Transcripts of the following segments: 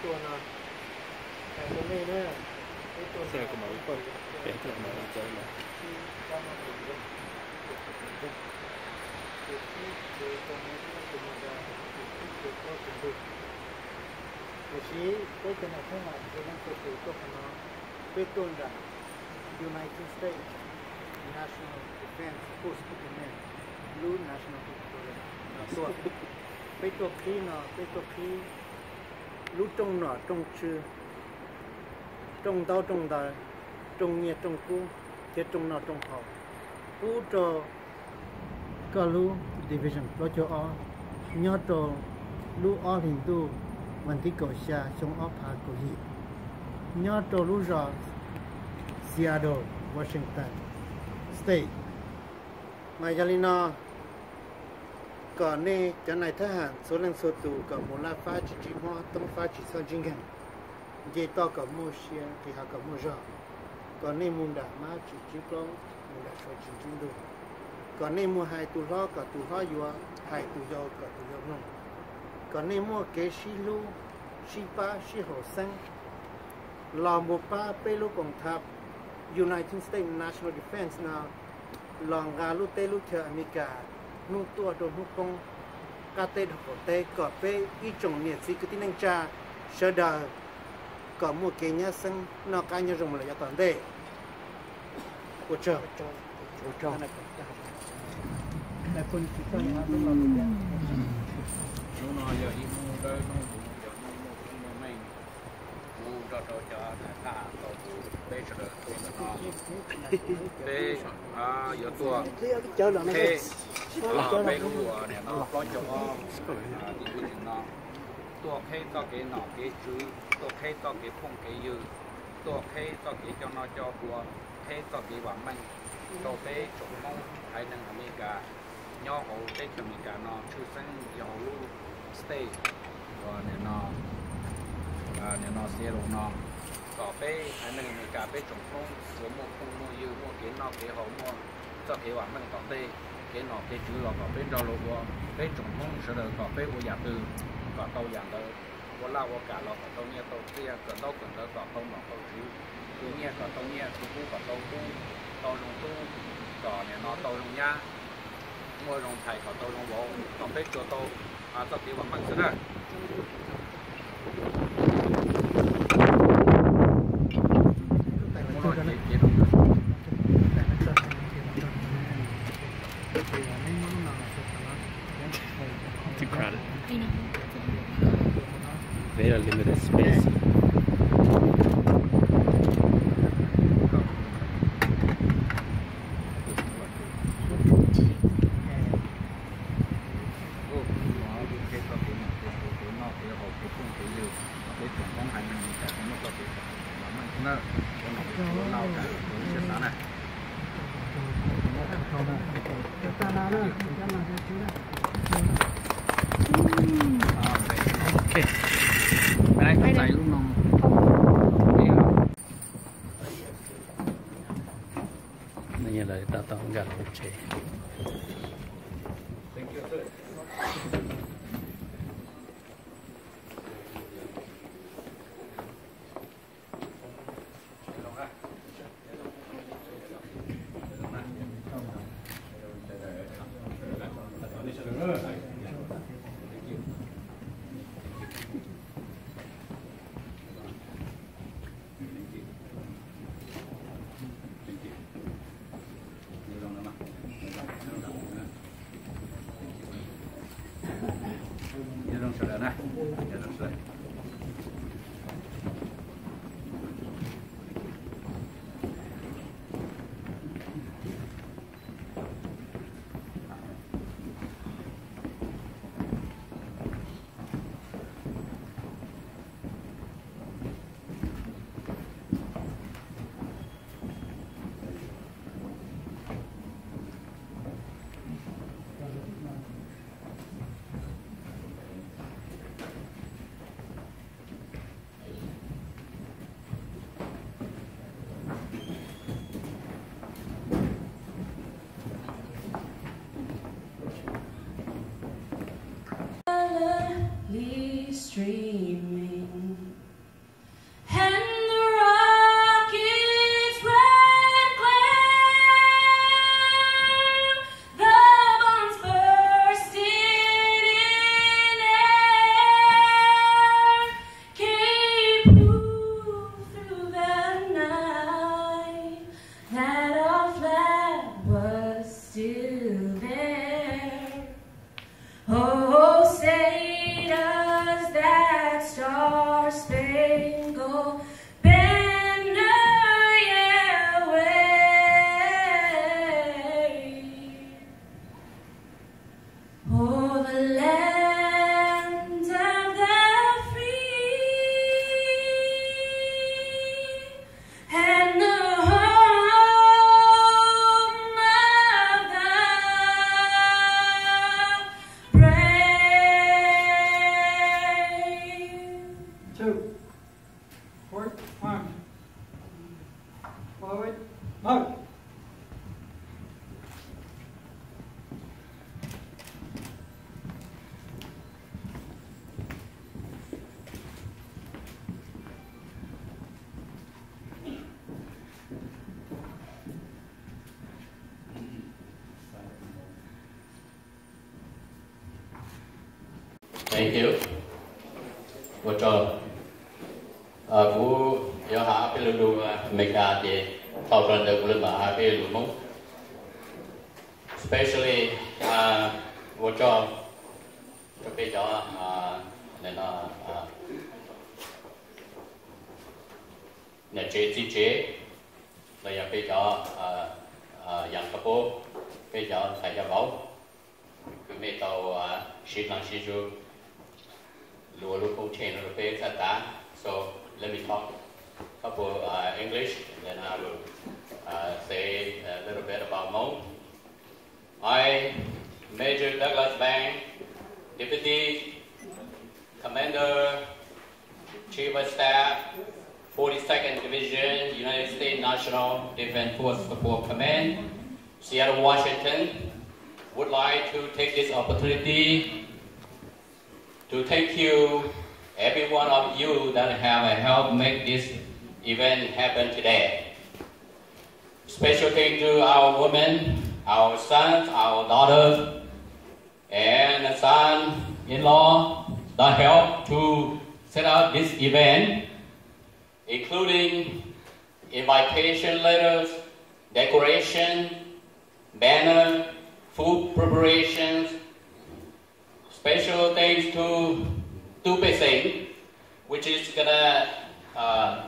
Tuaj no, hais rau nej na, peb tuaj no, peb tuaj no, tiam sis peb cov niam tub txhua leej txhua tus tuaj qhov no, peb tuaj nram United States National Defense Force Command, lub National Headquarters no tuaj. Peb tuaj qhib no, peb tuaj qhib lub rooj nom rooj tswv, rooj ntaub rooj ntawv, rooj nyiaj rooj kub, thiab rooj noj rooj haus pub rau koj lub Division plaub caug ob, nyob rau lub ob hlis ntuj vas thib kaum xya xyoo ob phav kaum yim, nyob rau lub zos Seattle, Washington State. Mas yog li no, kom nej cov nais thab ham txhua leej txhua tus kom mus laj fab tsis ntsib mob, toob fab tsis txhob ntsib nkeeg, nce toj kom muaj sia, qis hav kom muaj zog, kom nej mus nram mab tsis ntsib plaub, mus nram suav tsis ntsib ntug, kom nej mus hais tus hlob kom tus hlob yuav, hais tus yau kom tus yau mloog, kom nej muaj kev sib hlub, sib pab sib haum xeeb los mus pab peb lub koom thav United States National Defense no los nqa lub teb lub chaw Amelikas hnub tuaj rau hnub poob, qab teb rau qaum teb, kom peb ib tsoom niam txiv kwv tij neej tsa sawv daws kom muaj kev nyab xeeb noj qab nyob zoo mus lawm yav tom ntej. Ua tsaug. Hnub no yog ib hnub dawb hnub ntxuv, yog hnub muaj koob muaj meej, kuv nrog rau cov nais thab ham tau hu peb sawv daws tuaj ntawm no. Peb yuav tuaj qheb peb lub ua niam no plaub caug ob tim lub tseem no, tuaj qheb txoj kev nom kev tswv, tuaj qheb txoj kev phooj kev ywg, tuaj qheb txoj kev coj noj coj ua, qheb txoj kev vam meej rau peb tsoom Hmoob haiv neeg Amelikas nyob hauv teb chaws Amelikas no, tshwj xeeb yog hauv lub state uas nim no Seattle no, kom peb haiv neeg Amelikas peb tsoom Hmoob tsuas muaj phooj muaj ywg, muaj kev noj kev haus, muaj txoj kev vam meej tom ntej, kev nom kev tswv los kom peb nrog luag ua, peb tsoom Hmoob sawv daws kom peb ua yam twg kom tau yam ntawd, ua laj ua kam los kom tau nyiaj tau txiaj, kawm ntaub kawm ntawv kom tau nom tau tswv, khwv nyiaj kom tau nyiaj, khwv kub kom tau kub, tau zoo tub kom nim no tau zoo nyab, muaj zoo ntxhais kom tau zoo vauv, kom peb tsuas tau txoj kev vam meej xwb na. Too crowded. Very limited space. Ok. Nws yog lawv tab tom nkag hauv tsev. streaming, and the rocket's red glare, the bombs bursting in air, came through the night, that our flag was still there. Oh, say does that star-spangled banner yet wave o'er the land of the free and the home of the brave? Two, four, one. Forward, march. Thank you. Ua tsaug. Kuv yuav hais ob peb lo lus Amelikas ces thaum rau ntawd kuv mam hais ob peb lo lus Hmoob. Especially, ua tsaug rau peb cov niam tsev txiv tsev, los yog peb cov young couple, peb cov ntxhais cov vauv, kws mej tau sib hloov sib zug luag lub koob tsheej no rau peb txhaj tav. So let me talk couple English, and then I will say a little bit about Hmong. I, Major Douglas Vang, Deputy Commander, Chief of Staff, forty-second Division, United States National Defense Force Support Command, Seattle, Washington, would like to take this opportunity to thank you, every one of you that have helped make this event happen today. Special thanks to our women, our sons, our daughters, and son-in-law that helped to set up this event, including invitation letters, decoration, banner, food preparations. Special thanks to Tu Pei Seng, which is gonna uh,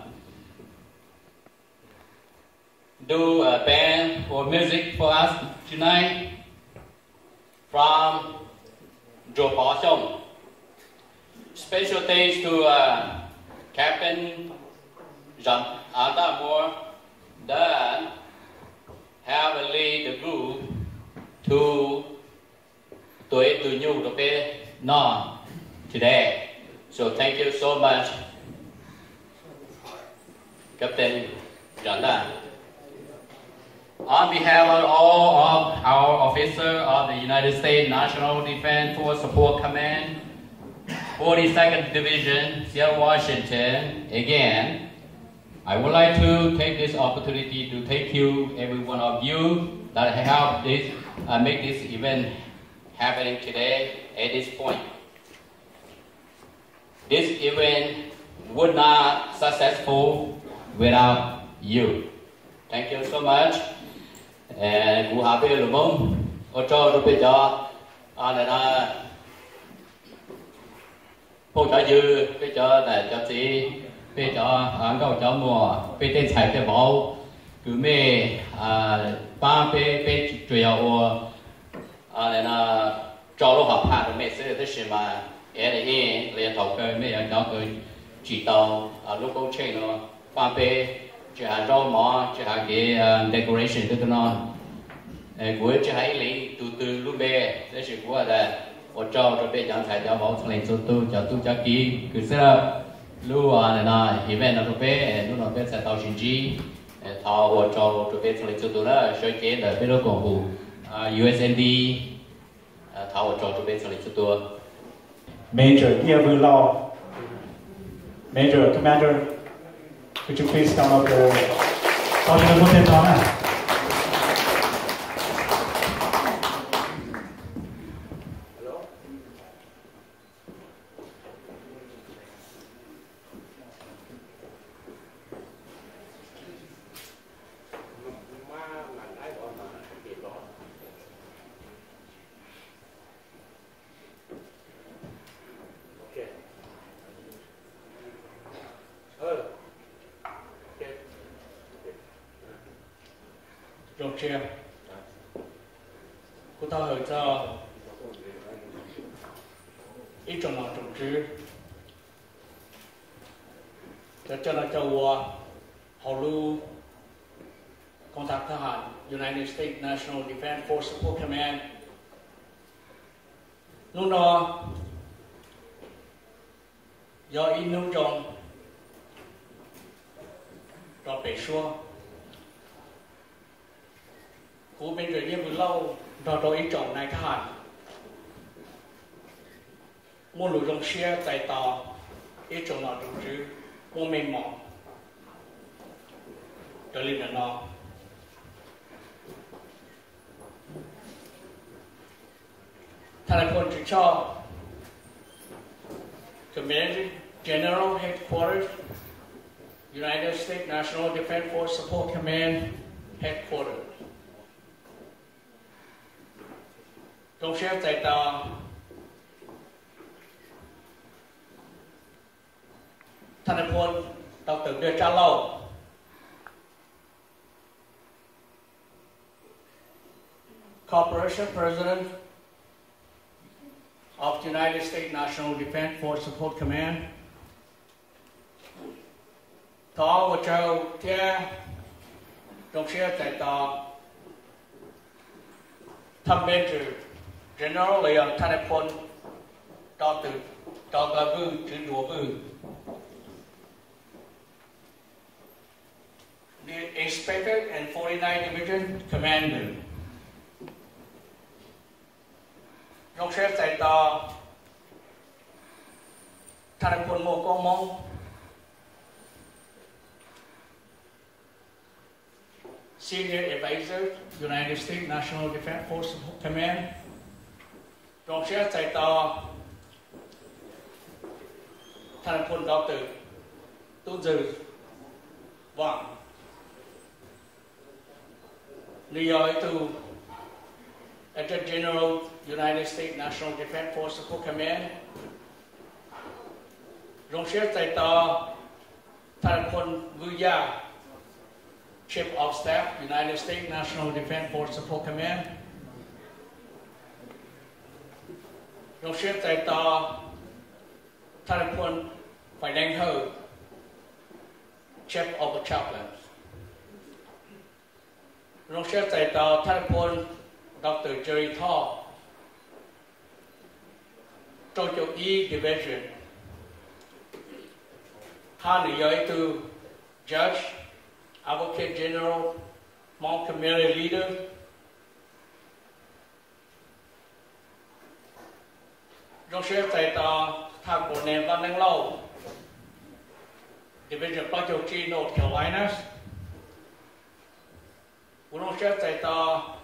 do a band or music for us tonight from Joe Paul Song. Special thanks to uh, Captain Jean Andamore that have lead the group to tuav tus nyuj rau peb noj today. So thank you so much, Captain Jean Andamore. On behalf of all of our officers of the United States National Defense Force Support Command, forty-second Division, Seattle, Washington, again, I would like to take this opportunity to thank you, every one of you, that helped this, uh, make this event happening today at this point. This event would not successful without you. Thank you so much. Kuv hais peb lus Hmoob, ua tsaug rau peb cov phooj cov ywg, peb cov niam cov txiv, peb cov nkauj cov muam, peb tej ntxhais tej vauv, kws mej paab peb, peb tsuas yog ua tso lub hom phaj rau mej xwb, tab sis mas es los yog thaum kawg mej yog cov kws tsim tau lub koob tsheej no paab peb, tsis has zaub mov, tsis has kev decoration tej tug no. Kuv tsis has ib leeg tug twg lub npe, tab sis kuv ua tsaug rau peb cov ntxhais cov vauv txhua leej txhua tug, cov tub cov kiv kws xab lub event no rau peb, hnub no peb txhad tau sib ntsib thov ua tsaug rau peb txhua leej txhua tug na, sawv cev ntawm peb lub koom haum U S N D, thov ua tsaug rau peb txhua leej txhua tug. Major Iab Vwj Lauj, Major, Commander, could you please come up here? Thov sawv daws muab tes thov na. Zoo siab, kuv thov hawm txog ib tsoom nom tsoom tswv, cov coj no coj ua hauv lub koom thav thab ham United States National Defense Force Support Command. Hnub no yog ib hnub zoo rau pem suab. Kuv Major Nyiaj Vwm Lauj nrog rau ib tsoom nais thab ham muaj lus zoo siab txais tos ib tsoom nom tsoom tswv muaj meej mom raws li ntawm no. Thab Nais Phoo Tswv Choj, Commanding General Headquarters, United States National Defense Force Support Command Headquarters. Zoo siab txais tos Thab Nais Phoo Doctor Npiaj Tsab Lauj, Corporation President of United States National Defense Force Support Command. Thov ua tsaug thiab zoo siab txais tos Thab Major General los yog Thab Nais Phoo Doctor Dov Nkas Vwj Tswv Ntuas Vwj, the Inspector and forty-nine Division Commander. Zoo siab txais tos Thab Nais Phoo Muaj Koob Hmoob, Senior Advisor, United States National Defense Force Support Command. Zoo siab txais tos Thab Nais Phoo Doctor Tub Ntxwg Vam, nws yog ib tug Adjutant General, United States National Defense Force Support Command. Zoo siab txais tos Thab Nais Phoo Vwj Yaj, Chief of Staff, United States National Defense Force Support Command. Zoo siab txais tos Thab Nais Phoo Fais Neej Hawj, Chief of Chaplains. Zoo siab txais tos Thab Nais Phoo Doctor Jerry Thoj, rau caum ib Division, hab nws yog ib tug Judge, Advocate General, Hmong Community Leader. Zoo siab txais tos Thab Colonel Vaj Neeb Lauj, Division plaub caug tsib North Carolinas. Kuv zoo siab txais tos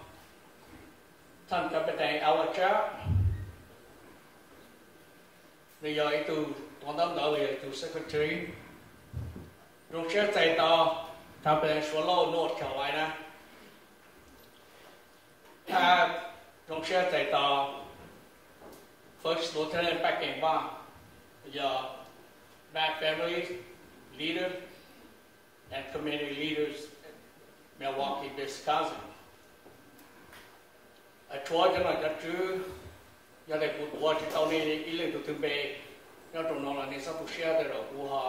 Thab Captain Awa Tsab, nws yog ib tug tuav ntaub ntawv los yog ib tug secretary. Zoo siab txais tos Thab Captain Suav Lauj, North Carolina. Thab zoo siab txais tos First Lieutenant Paj Keem Vaj, yog Vaj Family Leader and Community Leaders, Milwaukee, Wisconsin. Tshuav cov nom cov tswv, yog tias kuv tuav tsis tau nej ib leeg tug twg npe nyob rau no los nej txhob tu siab, tej zaum kuv ho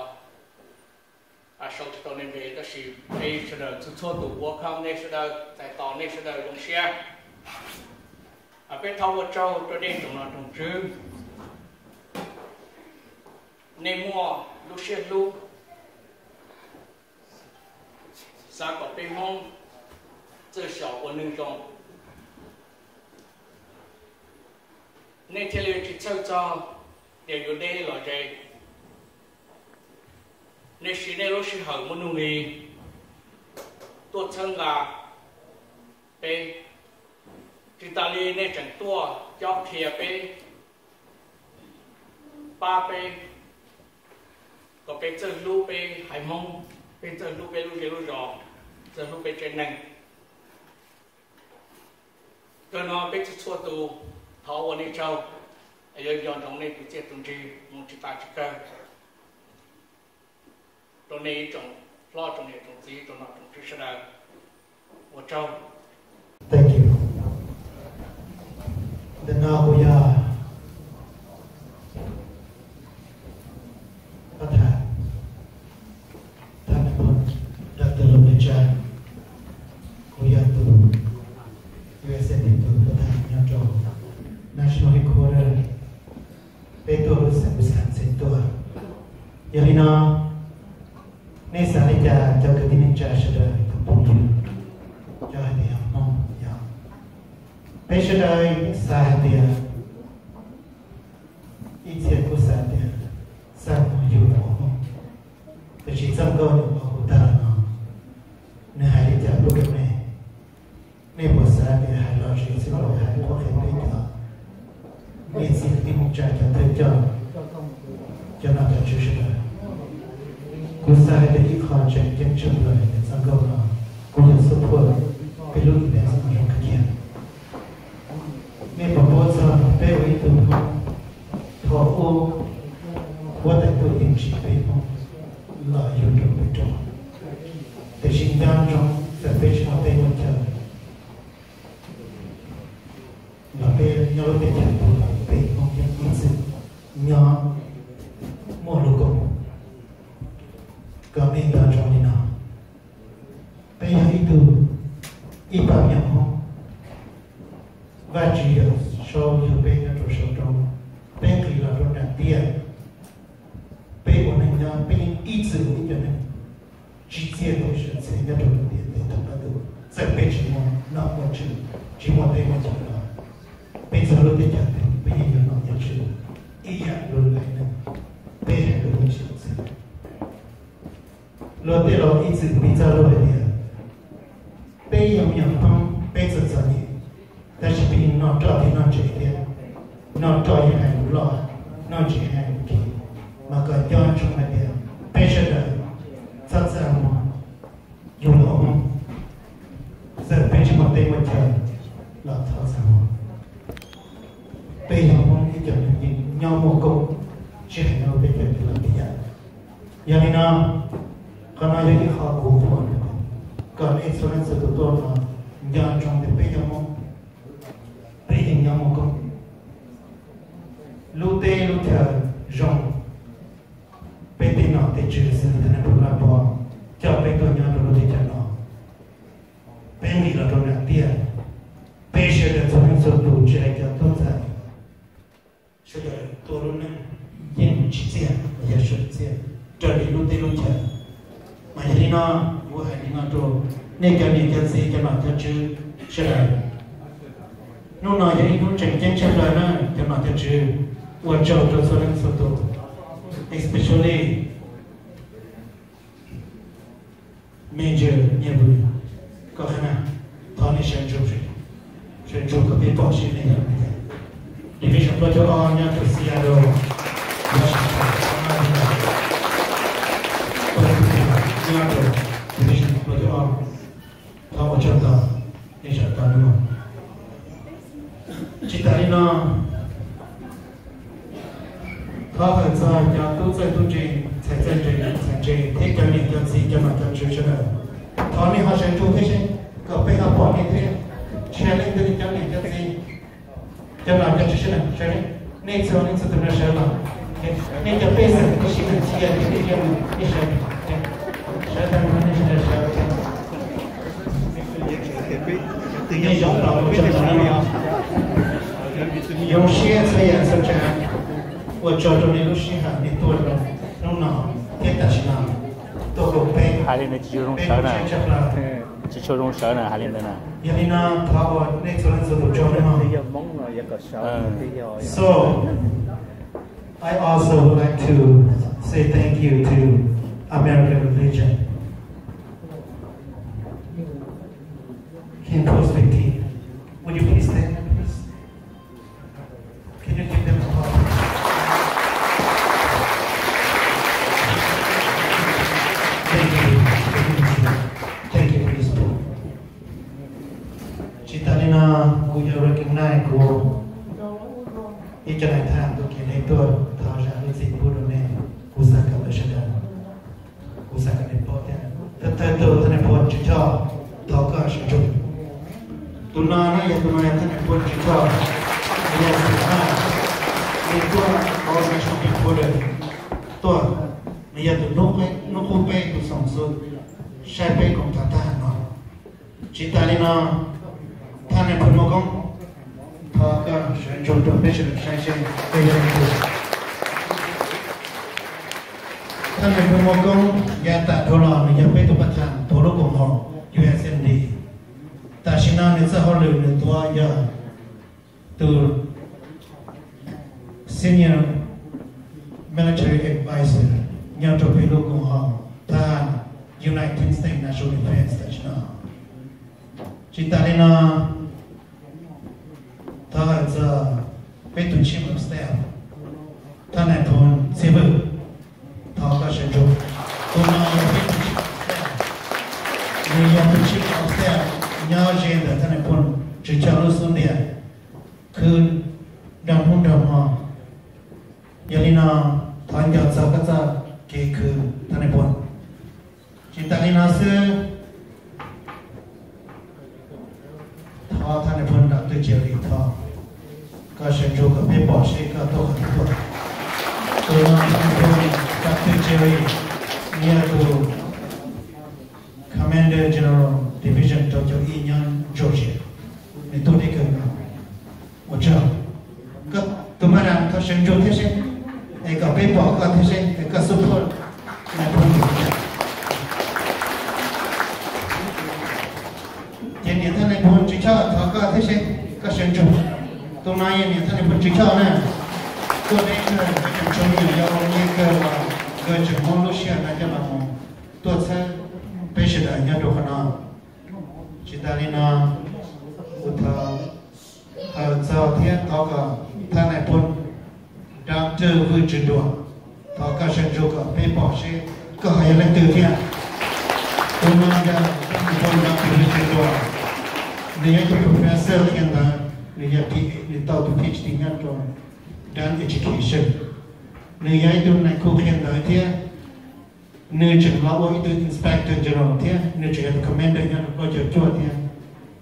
sau tsis tau nej npe, tab sis peb sawv daws txhua txhua tus welcome nej sawv daws, txais tos nej sawv daws zoo siab. Peb thov ua tsaug rau nej tsoom nom tsoom tswv, nej muaj lub siab hlub xav kom peb Hmoob txawj xyaum ua neeg zoo, nej thiaj li tsis txhawj txog tias yuav deb los ze. Nej siv nej lub sij hawm muaj nuj nqis tuaj txhawb nqa peb, tsis tas li nej tseem tuaj cob qhia peb, pab peb, kom peb txawj hlub peb haiv Hmoob, peb txawj hlub peb lub zej lub zos, txawj hlub peb tsev neeg. Kawg no peb txhua txhua tus thov ua nej tsaug, yuav nco ntsoov nej tus txiaj tus ntsig mus tsis tas tsis kawg rau nej ib tsoom hlob tsoom niam tsoom txiv tsoom nom tsoom tswv sawv daws. Ua tsaug. Thank you. Ntawm no kuv yog pab tham, tham nws phooj Doctor Lum Lis Tsa, kuv yog tus U S A tus pab tham nyob rau National Headquarter, peb tuaj lub xeev Wisconsin tuaj. Yog li no, nej xav li cas cov kwv tij neej tsa sawv daws tus phooj ywg, cov hais tias yog Hmoob yog, peb sawv daws xav hais tias, ib txhia kuj xav tias xaj Hmoob yug los ua Hmoob, tiam sis txoj nkauj nws qhov kuv tag los no, nws hais li cas pub rau nej? Nej puas xav tias hais los tsis txhij los hais qhuab qhia peb cov niam txiv kwv tij neej tsa cov thawj coj, cov nom cov tswv sawv daws? Kuv xav hais tias ib qho tseem ceeb tshaj plaws hais tias txoj nkauj no kuv yuav support peb lub event no zoo kawg kiag. Nej puas paub txog peb ua ib tug Hmoob, thaum ub huab tais tuaj yeej tsim peb Hmoob los yug rau peb rau, tiam sis nco ntsoov txawm peb tsis muaj teb muaj chaw los peb nyob lub teb chaws tuaj los peb Hmoob yeej ib txwm nyob muaj lub koob, kom nej nco ntsoov li no. Peb yog ib tug, ib pab me nyuam Hmoob, Vajtswv yog sau yug peb nyob rau saum roob, peb nqis los rau nram tiaj, peb ua neej nyob peb yeej ib txwm ua ib cov neeg tsim txiaj thiab sawv txheej nyob rau lub ntiaj teb thaum qab ntuj. Txawm peb tsis muaj nom muaj tswv, tsis muaj teb muaj chaw los, peb txog lub teb chaws twg peb yeej yog nom yog tswv ib yam luag lwm haiv neeg, peb hais lus yeej sawv txheej. Luag tej laus ib txwm piv txoj lus hais tias, peb yog me nyuam Hmoob peb txom txom nyem, tab sis peb yeej noj roj thiab noj ntses thiab, noj roj yeej hais lus loj, noj ntses hais lus khib, mas kom nco ntsoov hais tias peb sawv daws txhob txaj muag yug los ua Hmoob, txawm peb tsis muaj teb muaj chaw los txhob txaj muag. Peb yog Hmoob ib co neeg yeej nyob muaj koob, tsis hais nyob peb cov tij laug tij yam. Yog li no, qhov no yog ib qho kuv qhuas, kom nej txhua leej txhua tus tuaj no nco ntsoov tias peb yog Hmoob, peb yeej nyob muaj koob. Lub teb lub chaw zoo, peb tej nom tej tswv xws li thaj neeb Phu Laj Pov coj peb tuaj nyob rau lub teb chaws no, peb nqis los rau nram tiaj, peb sawv daws txhua leej txhua tus tsis hais cov tub ntxhais, sawv daws tua lub neej yeej tsim txiaj, yog sawv txiaj raws li lub teb lub chaw. Mas yog li no, kuv hais li no rau nej cov niam cov txiv cov nom cov tswv sawv daws, hnub no yog ib hnub tseem ceeb tshaj plaws na cov nom cov tswv, ua tsaug rau txhua leej txhua tus, especially Major Nyiaj Vwm, koj qhia na, thov nej sawv ntsug, sawv ntsug kom peb pom seb nej yog Division plaub caug ob nyob rau Seattle, Washington, nyob rau Division plaub caug ob, thov ua tsaug tau nej sawv daws tau. Tsis tas li no, thov hawm txog cov tub txawj tub ntse, ntxhais txawj ntse, ntxhais ntse thiab cov niam cov txiv cov nom cov tswv sawv daws, thov nej ho sawv ntsug thiab seb kom peb ho pom nej thiab. Tsis hais leej twg li, cov niam cov txiv, cov nom cov tswv sawv daws, nej txhua leej txhua tus no sawv los, nej cov pej xeem tib si mus cia nej, nej sawv, sawv tag no nej sawv daws sawv. Nej zoo los ua tsaug rau nej, zoo siab txhua yam txhua tsav. Ua tsaug rau nej lub sij hawm nej tuaj rau hnub no thiab tam sim no tuaj koom peb, peb zoo siab tshaj plaws. Tsis tshua zoo sawv na, hais li ntawd na. Yog li no thov ua nej txhua leej txhua tus tsaug nawb mog. So, I also would like to say thank you to American religion. Can post fifteen. Would you please stand, please? Can you give them a clap? Thank you. Thank you, Principal. Tsis tas li no, kuv yuav recognize kuv ib co nais tham tuaj kev le tuaj thov zam lub txim pub rau nej. Kuv xav kom lawv sawv daws, kuv xav kom nej paub thiab. Thawj thawj tus thab nais phoo Tswv Choj, thov koj sawv ntsug. Tus no na yog tus no yog thab nais phoo Tswv Choj, nws yog xeem Haj, nws tuaj ua nws soo pib pua lawm tuaj, nws yog tus hnub qub peb tus xoom xu saib peb koom thov thab ham no. Tsis tas li no, thab nais phoo Muaj Koob, thov koj sawv ntsug rau peb sawv daws saib seb peb yog leej twg. Thab nais phoo Muaj Koob yav tas dhau los nws yog peb tus paj tham tuav lub koom haum U S M D. Tam sim no nws txoj hauj lwm nws tuav yog tus Senior Military Advisor nyob rau peb lub koom haum thab ham United States National Defense tam sim no. Tsis tas li no, thov hawm txog peb tus Chief of Staff, thab nais phoo Txhiaj Vwj, thov koj sawv ntsug. Tus no yog peb tus Chief of Staff, nws yog tus Chief of Staff nyob ze ntawm thab nais phoo Tswv Choj lub xub ntiag khwv nrog hnub nrog hmo. Yog li no, thov nco txog koj txoj kev khwv thab nais phoo. Tsis tas li no xwb, thov thab nais phoo Doctor Jerry, thov koj sawv ntsug kom peb pom seb koj tuaj qhov twg tuaj. Tus no thab nais phoo Doctor Jerry, nws yog tus Commander General Division rau caum ib nyob Georgia, nws tuaj deb kawg nkaus. Ua tsaug. Koj tus madam, thov sawv ntsug thiab seb, es kom peb pom koj thiab seb es koj support nais phoo. Ces niam thab nais phoo Tswv Choj, thov koj thiab seb, koj sawv ntsug. Tus no yog niam thab nais phoo Tswv Choj na, tuaj deb kawg, tseem tshuav me nyuam yaus ua nyiaj kawg los nkawd tseem muab lub sij hawm no coj los mus tuaj txhawb peb sawv daws nyob rau qhov no. Tsis tas li no, kuv thov hawm txog thiab thov kom thab nais phoo Doctor Vwj Tswv Duas, thov koj sawv ntsug kom peb pom seb koj ho yog leej twg thiab. Tus no yog thab nais phoo Doctor Vwj Tswv Duas, nws yog ib tug professor qhia ntawv, nws yog P-, nws tau tus Ph D nyob rau Dutch Education. Nws yog ib tug nais khu qhia ntawv thiab. Nws tseem los ua ib tug Inspector General thiab, nws tseem yog tus Commander nyob rau plaub caug cuaj thiab.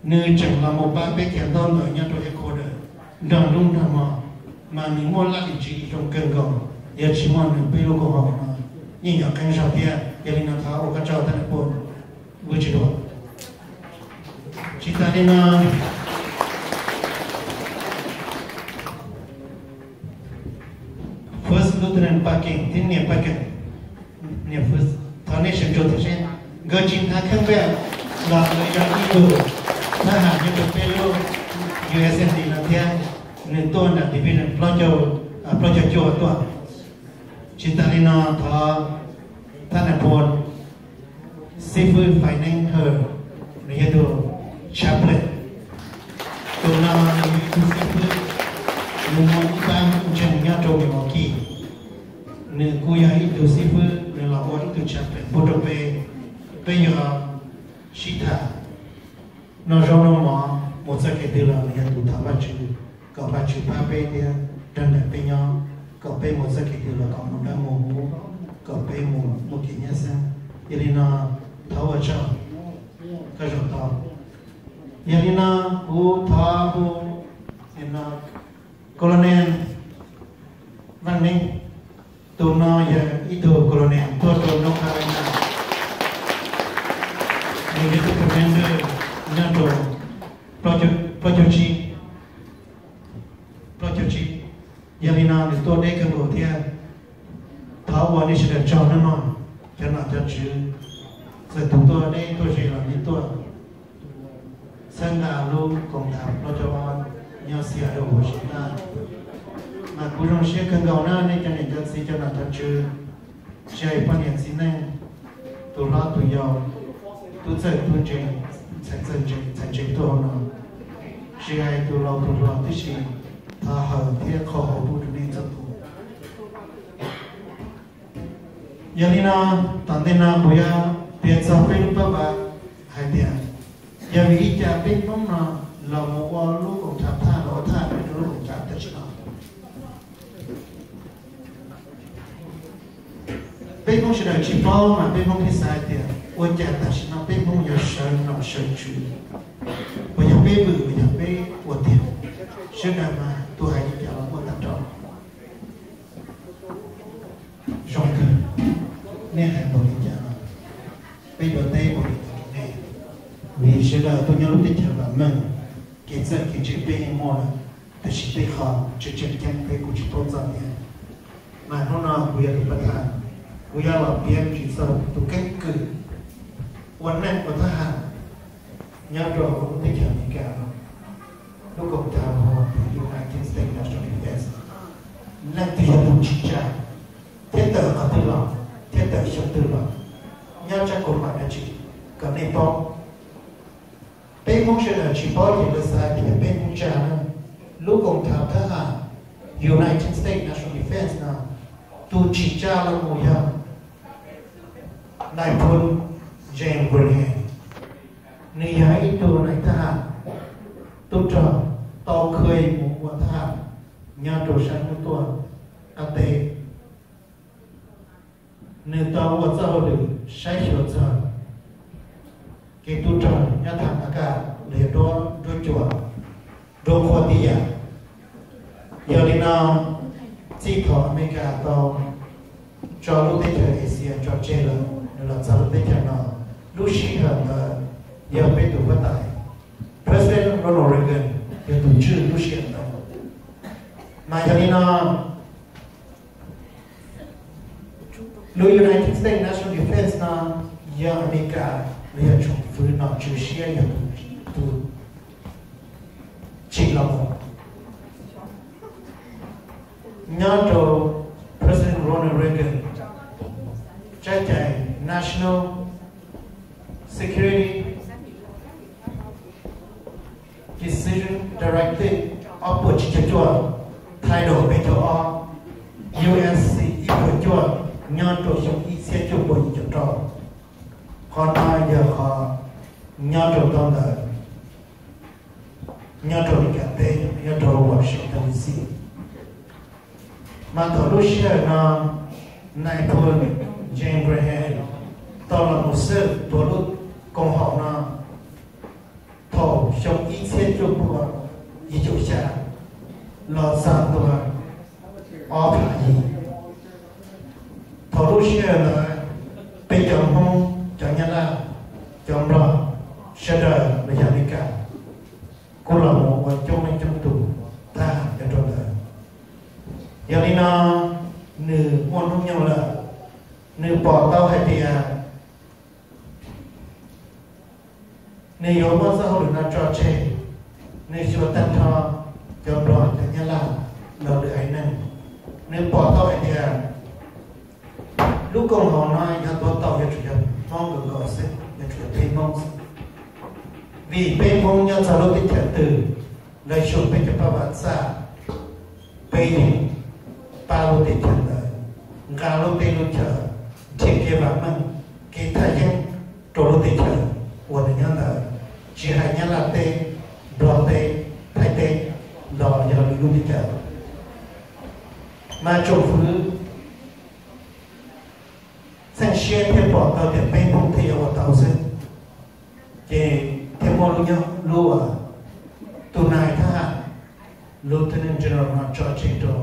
Nws tseem los mus pab peb cov ntaub ntawv nyob rau headquarter nrog hnub nrog hmo, mas nws muaj laj lim tswv yim zoo kawg nkaus. Yog tsis muaj nws peb lub koom haum no yeej yuav qeeb zog thiab. Yog li no thov ua koj tsaug thab nais phoo Vwj Tswv Duas. Tsis tas li no, First Lieutenant Paj Keem thiab niam Paj Keem, niam First, thov nej sawv ntsug thiab seb. Nkawd tsis hnav kheej vej los nkawd yog ib tug thab ham nyob rau peb lub U S M D no thiab. Nws tuaj nram Division plaub caug, plaub caug cuaj tuaj. Tsis tas li no thov thab nais phoo xib fwb Fais Neeb Hawj, nws yog tus chaplain. Tus no nws yog ib tug xib fwb, nws muaj ib pab ntseeg nyob rau Milwaukee. Nws kuj yog ib tug xib fwb, nws los ua ib tug chaplain pub rau peb. Peb yuav sib tham noj zaub noj mov mus txoj kev twg los nws yog tus thov Vajtswv kom Vajtswv pab peb thiab nrog nraim peb nyob, kom peb mus txoj kev twg los kom mus dawb mus huv, kom peb mus muaj kev nyab xeeb. Yog li no thov ua tsaug koj zaum tau. Yog li no kuv thov hu Colonel Vaj Neeb. Tus no yog ib tug Colonel tuaj rau North Carolina. Nws yog tus Commander nyob rau plaub caug tsib, plaub caug tsib. Yog li no nws tuaj deb kawg nkaus thiab. Thov ua nej sawv daws tsaug nawb mog, cov nom cov tswv, txawm tus tuaj deb tuaj ze los nej tuaj txhawb nqa lub koom haum plaub caug ob nyob Seattle, Washington. Mas kuv zoo siab kawg nkaus na nej cov niam cov txiv cov nom cov tswv. Tsis hais poj niam txiv neej, tus hlob tus yau, tub txawj tub ntse, ntxhais txawj ntse, ntxhais ntse tuaj hauv no, tsis hais tus laus tus hluas tib si, thov hawm thiab qhau hauv pub rau nej txhua tus. Yog li no, tom ntej no kuv yuav piav txog peb lub pab vam hais tias, yog vim li cas peb Hmoob no los mus ua lub koom haum thaj los ua thaj rau lub koom haum tam sim no. Peb Hmoob sawv daws tsis paub mas peb Hmoob thiaj xav hais tias ua cas tam sim no peb Hmoob yuav sawv nom sawv tswv, uas yog peb vwm uas yog peb ua tiag. Sawv daws mas tus hais li cas los muaj tag nrho. Zoo kawg, nej hais npaum li cas los peb yuav teb npaum li cas rau nej, vim sawv daws tuaj nyob lub teb chaws vam meej, kev txawj kev ntse peb yeej muaj lawm, tab sis tej qho tseem tseem ceeb peb kuj tsis paub txog thiab. Mas hnub no kuv yog tus pab thaj, kuv yuav los piav tsis txog tus keeb kwm ua neej ua thab ham nyob rau lub teb chaws Amelikas no, lub koom haum United States National Defense, leej twg yog tus tsim tsa thiab tawm qhov twg los thiab tawm xyoo twg los, nyob tsab kaum pam dab tsi, kom nej paub. Peb Hmoob sawv daws tsis paub ces lawv xav tias peb Hmoob tsa na. Lub koom haum thab ham United States National Defense no, tus tsim tsa los mus yog nais phoo James Graham. Nws yog ib tug nais thab ham tub rog tau kha mus ua thab ham nyob rau sab hnub tuaj qab teb. Nws tau ua txoj hauj lwm saib xyuas txog kev tub rog nyob thaj Amelikas los yog nruab, nruab cua, nruab qhuab tib yam. Yog li no, txij thaum Amelikas tau tso lub teb chaws Asia tso tseg lawm, nws los txog lub teb chaws no, lub sij hawm ntawd yog peb tus huab tais President Ronald Reagan yog tus tswj lub sij hawm ntawd. Mas yog li no, lub United States National Defense no yog Amelikas los yog tsoom fwv nom tswv siab yog tus tsim los mus. Nyob rau President Ronald Reagan tsab cai National Security Decision Directive ob puas tsib caug cuaj, Title peb caug ob, U S C ib puas cuaj, nyob rau xyoo ib txhiab cuaj puas yim caum rau. Qhov no yog qhov nyob rau tau ntawd, nyob rau Amelikas teb, nyob rau Washington D C. Mas thaum lub sij hawm no, nais phoo James Graham tau los mus xwb tuav lub koom haum no thaum xyoo ib txhiab cuaj puas yim caum xya los txog ntua ob phav yim. Thaum lub sij hawm ntawd, peb cov Hmoob, cov Nyab Laj, cov Nplog, sawv daws los yog Amelikas kuj los mus ua coob leej coob tus thab ham nyob rau ntawd. Yog li no, nws muaj hnub nyoog lawm, nws pom tau hais tias nws yuav muab txoj hauj lwm no tso tseg, nws xyuas tag nrho cov Nplog, cov Nyab Laj, los lwm haiv neeg. Nws pom tau hais tias lub koom haum no yog tuav tau yuav tsum yog Hmoob nkaus nkaus xwb, yuav tsum yog peb Hmoob xwb. Vim peb Hmoob nyob txog lub teb chaws twg, lawv xyuas peb cov paj vam txaj, peb yeej pab lub teb chaws ntawd, nqa lub teb lub chaws, nrhiav kev vam meej, kev thaj yeeb rau lub teb chaws uas nws nyob ntawd, tsis hais Nyab Laj teb, Nplog teb, Thaib teb, los yog lwm lub teb chaws. Mas tsoom fwv txheej siab thiaj pom tau tias peb Hmoob thiaj yuav ua tau xwb, ces thiaj muaj lub nyob lub, tus nais thab ham Lieutenant General no tso tseg rau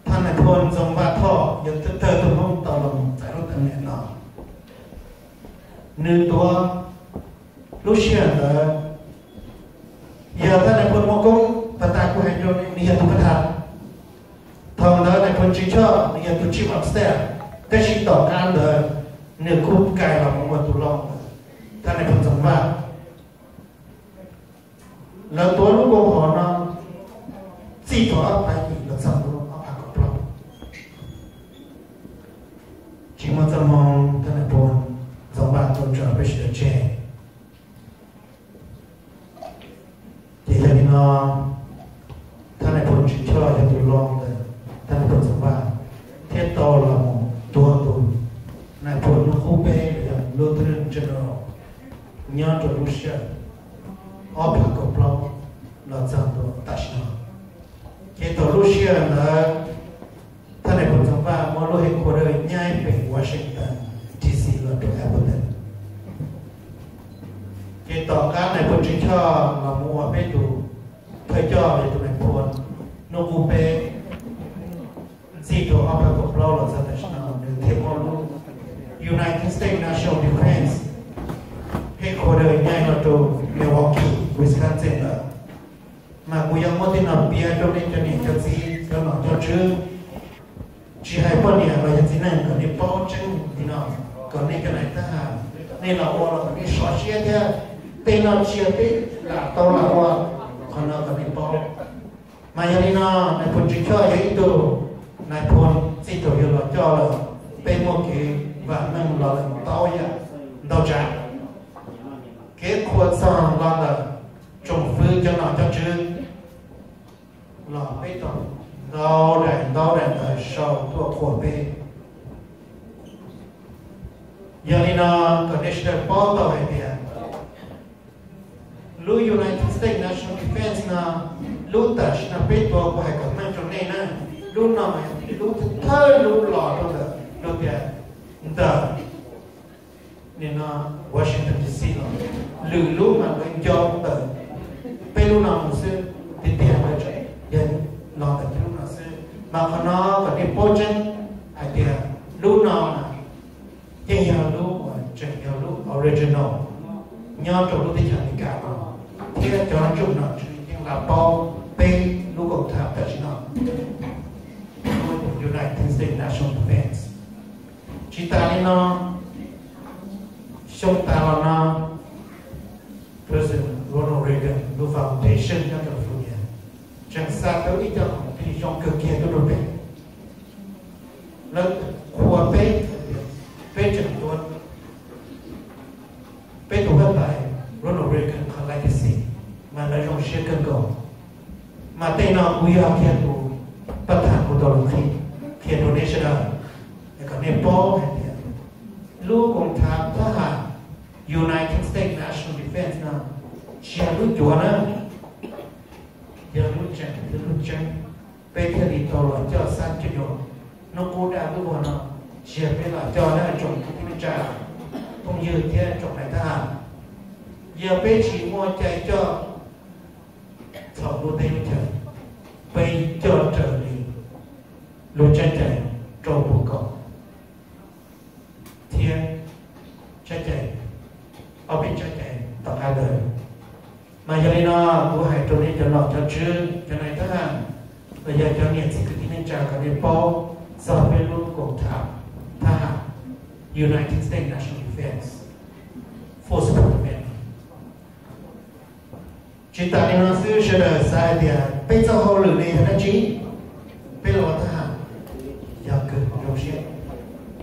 thab nais phoo Ntxoov Vaj Thoj, yog thawj thawj tug Hmoob tau los mus txais lub teeb meem no. Nws tuav lub sij hawm ntawd, yog thab nais phoo Muaj Koob pas tas kuv hais rau nej, nws yog tus pas tas. Thaum ntawd nais phoo Tswv Choj nws yog tus chief of staff, tab sis tom qab ntawd nws kuj kais los mus ua tus loj ntawd, thab nais phoo Ntxoov Vaj. Lawv tuav lub koom haum no txij thaum ob phav yim los txog ob phav kaum plaub. nyob rau lub sij hawm ob phav kaum plaub los txog ntua tam sim no. Ces thaum lub sij hawm ntawd, thaj nais phoo Ntxoov Vaj muab lub headquarter nyaib pem Washington D C los rau Appleton. Ces tom qab nais phoo Tswv Choj los mus ua peb tus thawj coj los tus nais phoo hnub qub peb, txij thaum ob phav kaum plaub los txog tam sim no nws thiaj muab lub United States National Defense headquarter nyaib los rau Milwaukee, Wisconsin lawm. Mas kuv yuav muab tej no piav rau nej cov niam cov txiv cov nom cov tswv, tsis hais poj niam los yog txiv neej, kom nej paub tseeb li no, kom nej cov nais thab ham, nej los ua los kom nej sov siab thiab. Tej no tsis yog peb lam tau lam ua, qhov no kom nej paub. Mas yog li no, nais phoo Tswv Choj yog ib tug nais phoo txij thaum yug los coj lawm, peb muaj kev vam meej los lawm ntau yam ntau tsav. Kev qhuas txog los lawm, tsoom fwv cov nom cov tswv los peb tau ntau daim ntau daim ntawv sau tuaj qhuas peb. Yog li no, kom nej sawv daws paub tau hais tias lub United States National Defense no, lub tam sim no peb tuav kuv hais kom meej rau nej na, lub no mas lub thawj lub los rau ntawm lub tias ntawm nim no Washington D C los, lwm lub mas lawv nco ntawm peb lub no mus xwb, tiag tiag lawv tseem yog los ntawm peb lub no xwb. Mas qhov no kom nej paub tseeb hais tias lub no mas yeej yog lub uas tseem yog lub original nyob rau lub teb chaws Amelikas no, thiab cov ntsuj nom tswv yeej lam paub peb lub koom hav tam sim no, United States National Defense. Tsis tas li no, xyoo tas los no, President Ronald Reagan lub foundation nyob California tseem xa tau ib co khoom plig zoo kawg kiag tuaj rau peb. Lawv qhuas peb, peb tseem tuav peb tus huab tais Ronald Reagan qhov legacy, mas lawv zoo siab kawg nkaus. Mas tej no kuv yog kiag tus pab tham kuv tau los qhia, qhia rau nej sawv daws, kom nej paub hais tias lub koom hav thab ham United States National Defense no tsis yog lub cuav na, yog lub tseem thiab lub tseeb. Peb thiaj li tau los coj xab coj nyuam hnub qub dab lub vog no, tsis yog peb los coj na tsoom kwv tij neej tsa, phooj ywg thiab tsoom nais thab ham. Yog peb tsis muaj cai coj txhaum lub teb lub chaws, peb coj raws li lub tsab cai rau puas kaum thiab tsab cai, ob peb tsab cai tom qab ntawd. Mas yog li no, kuv hais rau nej cov nom cov tswv, cov nais thab ham, los yog cov niam txiv kwv tij neej tsa kom nej paub txog peb lub koom hav thab ham United States National Defense Force Department. Tsis tas li no xwb, sawv daws xav hais tias peb txoj hauj lwm ne yog dab tsi? Peb los ua thab ham, yog kawg zoo siab.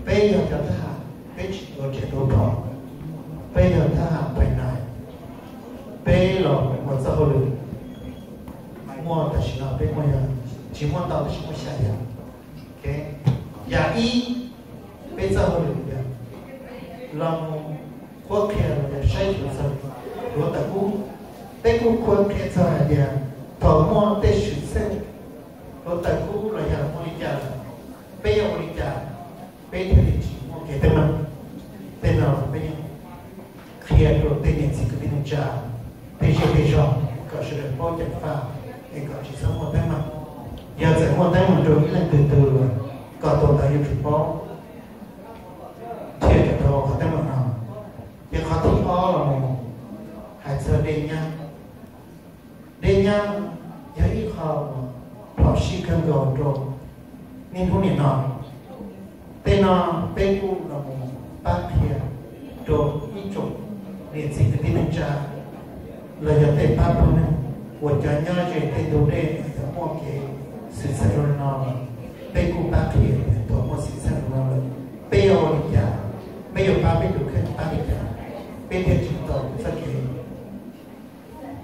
Peb yog cov thab ham, peb tsis tuav riam tuav phom, peb yog thab ham pais nais, peb los ua txoj hauj lwm. Muaj tam sim no peb muaj yog, tsis muaj ntau tab sis muaj xya yam. Yam ib, peb txoj hauj lwm yog los mus qhuab qhia los yog saib xyuas txog duav tawm kub. Peb kuj qhuab qhia txog hais tias thaum muaj tej xwm txheej duav tawm kub los yog muaj li cas lawm, peb yuav ua li cas peb thiaj li tsis muaj kev teeb meem. Tej no los peb yeej qhia rau tej niam txiv kwv tij neej tsa, tej zej tej zog kom sawv daws paub ceev faj, es kom tsis txhob muaj teeb meem. Yog txawm muaj teeb meem rau ib leej twg twg los kom tus ntawd yuav tsum paub thiaj tau qhov teeb meem no. Ces qhov thib ob los mus hais txog dej nyab. Dej nyab yog ib qho uas phom sij kawg nkaus rau niaj hnub nim no. Tej no peb kuj los mus pab qhia rau ib tsoom niam txiv kwv tij neej tsa los yog tej pab pawg neeg uas cov nyob ze tej ntug dej uas muaj kev xwm txheej zoo li no, peb kuj pab qhia tias thaum muaj xwm txheej zoo no lawm, peb yuav ua li cas, peb yuav pab peb tus kheej pab li cas, peb thiaj tsis tau txoj kev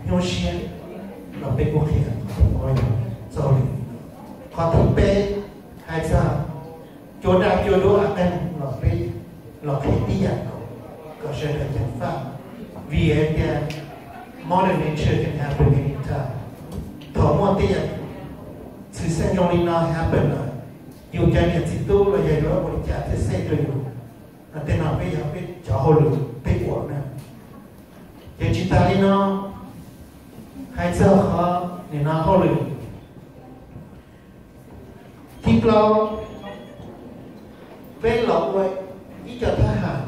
nyuaj siab los peb kuj qhia. Qhov thib peb hais txog cua daj cua duab a qeeg los peb los qhia tib yam nkaus kom sawv daws ceev faj. Vim hais tias modern nature can happen anytime. Thaum muaj tej yam txhwm xeeb zoo li no happen lawm, yus cov niam txiv tub los yog yuav ua li cas thiaj safe rau yus. Tej no peb yog peb cov hauj lwm peb ua na. Ces tsis tas li no, hais txog qhov nim no hauj lwm. Thib plaub, peb los ua ib co thab ham,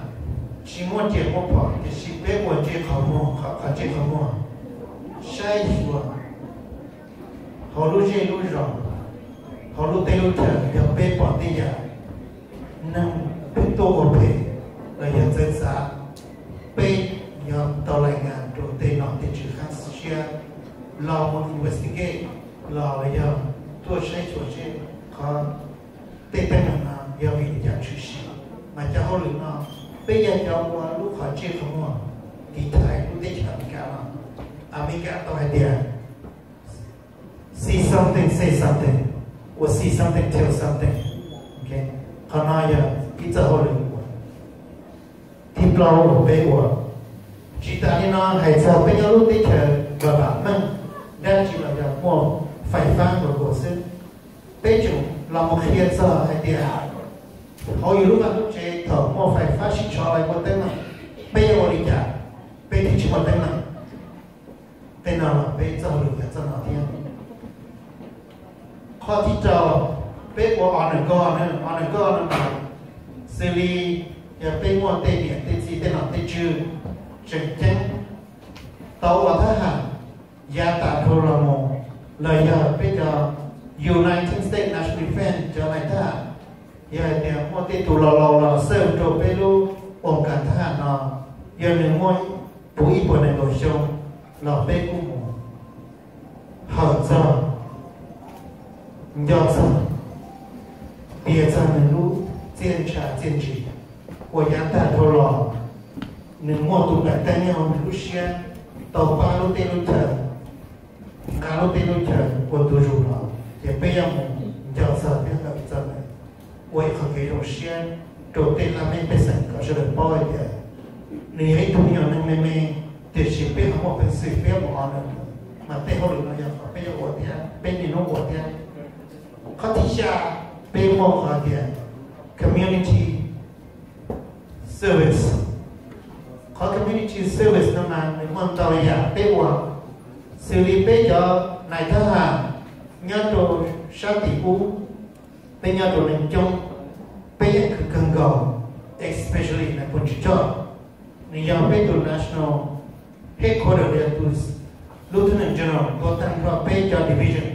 tsis muaj riam muaj phom, tiam sis peb ua ntsej qhov muag, qhov ntsej qhov muag, saib xyuas hauv lub zej lub zos, hauv lub teb lub chaw, yog peb pom tej yam neeg pheej tuaj ua phem los yog txawv txav, peb yog tau lais ngas rau tej nom tej tswv qab siab los mus investigate, los yog tuaj saib xyuas seb qhov tej teeb meem no yog vim li cas tshwm sim. Mas cov hauj lwm no peb yog cov ua lub qhov ntsej qhov muag tiv thaiv lub teb chaws Amelikas no. Amelikas tau hais tias see something, say something, or see something, tell something. Qhov no yog ib txoj hauj lwm uas thib plaub uas peb ua. Tsis tas li no, hais txog peb nyob lub teb chaws vam vam meej, dab tsi los yog muaj fais fab nkaus nkaus xwb. Peb tseem los mus qhia txog hais tias hauv yus lub vaj lub tsev thaum muaj fais fab sib tsho los ua teeb meem, peb yuav ua li cas, peb thiaj tsis muaj teeb meem. Tej no los peb txoj hauj lwm yog txoj no thiab. Qhov thib rau, peb ua honor guard, honor guard no mas xws li yog peb muaj tej niam tej txiv tej nom tej tswv tseem ceeb tau ua thab ham yav tas dhau los mus, los yog peb cov United States National Defense cov nais thab ham, yog hais tias muaj tej tus laus laus los xawb rau peb lub ua kas thab ham no, yog nws muaj puv ib puas nees nkaum xyoo los peb kuj mus hawm txog, nco txog, piav txog nws lub txiaj ntsha txiaj ntsig uas yav tag dhau los nws muaj tus nplaim teeb nyob hauv nws lub siab, tau pab lub teb lub chaw, nqa lub teb lub chaw ua ntu zus los, ces peb yuav mus nco txog thiab hawm txog nws, ua ib qho kev zoo siab rau tej laj mej pej xeem kom sawv daws paub hais tias nws yog ib tug me nyuam neeg me me, tiam sis peb ho muaj peev xwm peb yuav mus honor nws. Mas tej hauj lwm no yog qhov peb yuav ua thiab peb niaj hnub ua thiab. Qhov thib xya, peb muaj qhov tias community service. Qhov community service no mas nws muaj ntau yam peb ua, xws li peb cov nais thab ham nyob rau sab tim ub, peb nyob rau neeg coob, peb yeej khwv kawg nkaus, especially nais phoo Tswv Choj, nws yog peb tus national headquarter, yog tus lieutenant general tuav tag nrho peb cov division,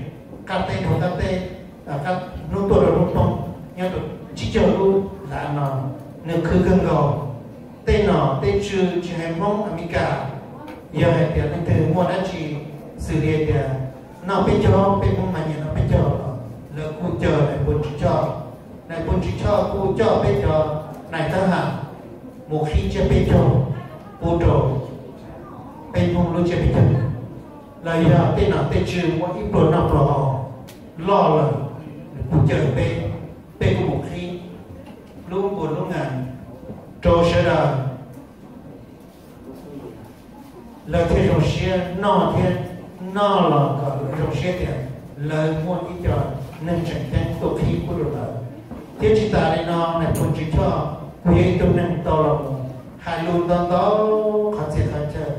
qab teb rau qab teb, hnub tuaj rau hnub poob, nyob rau tsib caug lub lav no, nws khwv kawg nkaus. Tej nom tej tswv tsis hais Hmoob Amelikas, yog hais tias leej twg muaj dab tsi xws li tias noj peb caug, peb Hmoob mas nyiam noj peb caug los lawv kuj caw nais phoo Tswv Choj. Nais phoo Tswv Choj kuj coj peb cov nais thab ham mus qhib tsiab peb caug pub rau peb Hmoob lub tsiab peb caug. Los yog tej nom tej tswv muaj ib pluas noj pluas haus loj lawm, nws kuj caw peb, peb kuj mus qhib lub npua lub nas rau sawv daws, lawv thiaj zoo siab noj thiab, noj los kom lawv zoo siab tias lawv muaj ib co neeg tseem ceeb tuaj qhib pub rau lawv. Thiab tsis tas li no, nais phoo Tswv Choj kuj yog ib tug neeg tau los mus hais lus ntau ntau qhov txhia qhov chaw.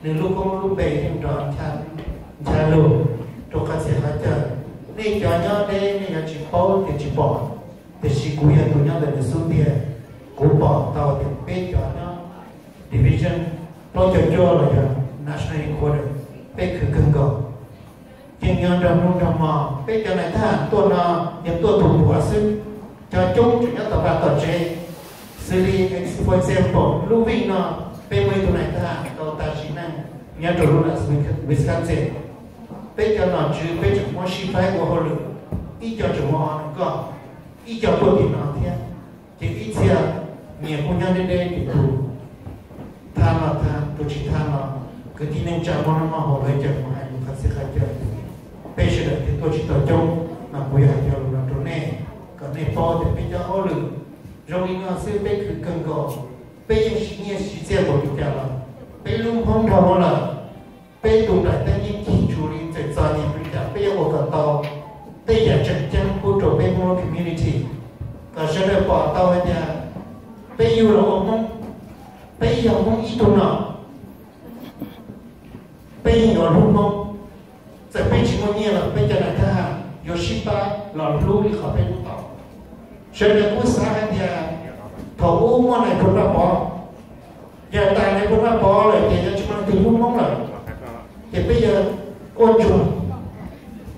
Nws lub koob lub npe yeej nrov ncha lug rau qhov txhia qhov chaw. Nej cov nyob deb nej yuav tsis paub tias tsis pom, tiam sis kuv yog tus nyob ntawm nws xub ntiag, kuv pom tau tias peb cov nyob division plaub caug cuaj los yog national headquarter, peb khwv kawg nkaus. Yeej nyob nrog hnub nrog hmo, peb cov nais thab ham tuaj no yog tuaj tus tuav xwb, cov coob tseem nyob tom vaj tom tsev. Xws li, for example, lub vij no, peb muaj ib tug nais thab ham tau tas sim neej nyob rau lub Wisconsin. Peb cov nom tswv peb tseem muab sib faib ua hauj lwm, ib co tseem muaj honor guard, ib co tuaj tim no thiab. Ces ib txhia nyias kuj nyob deb deb, ces tus thab los thab, tus tsis thab los, kwv tij neej tsa muaj noj muaj haus lawv caw mus hais lus qhov txhia qhov chaw. Peb sawv daws thiaj tuaj tsis tau coob, mas kuv yog hais cov lus no rau nej, kom nej paub tias peb cov hauj lwm zoo li no xwb peb khwv kawg nkaus. Peb yeej siv nyiaj siv txiaj npaum li cas los Peb lub Hmoob nrog Hmoob lawm, peb tus nplaim teeb yeej cig tsuas li txawm txog nyiam li cas peb yuav ua kom tau tej yam tseem ceeb pub rau peb Hmoob lub community, kom sawv daws pom tau hais tias peb yug los ua Hmoob, peb yog Hmoob ib tug no, peb yeej yuav hlub Hmoob. Txawm peb tsis muaj nyiaj los peb cov nais thab ham yuav sib pab los hlub li qhov peb hlub tau. Sawv daws kuj xav hais tias thaum ub muaj nais phoo Vaj Pov, yog tas nais phoo Vaj Pov lawm ces yuav tsis muaj leej twg hlub Hmoob lawm, ces peb yuav quaj ntsuag,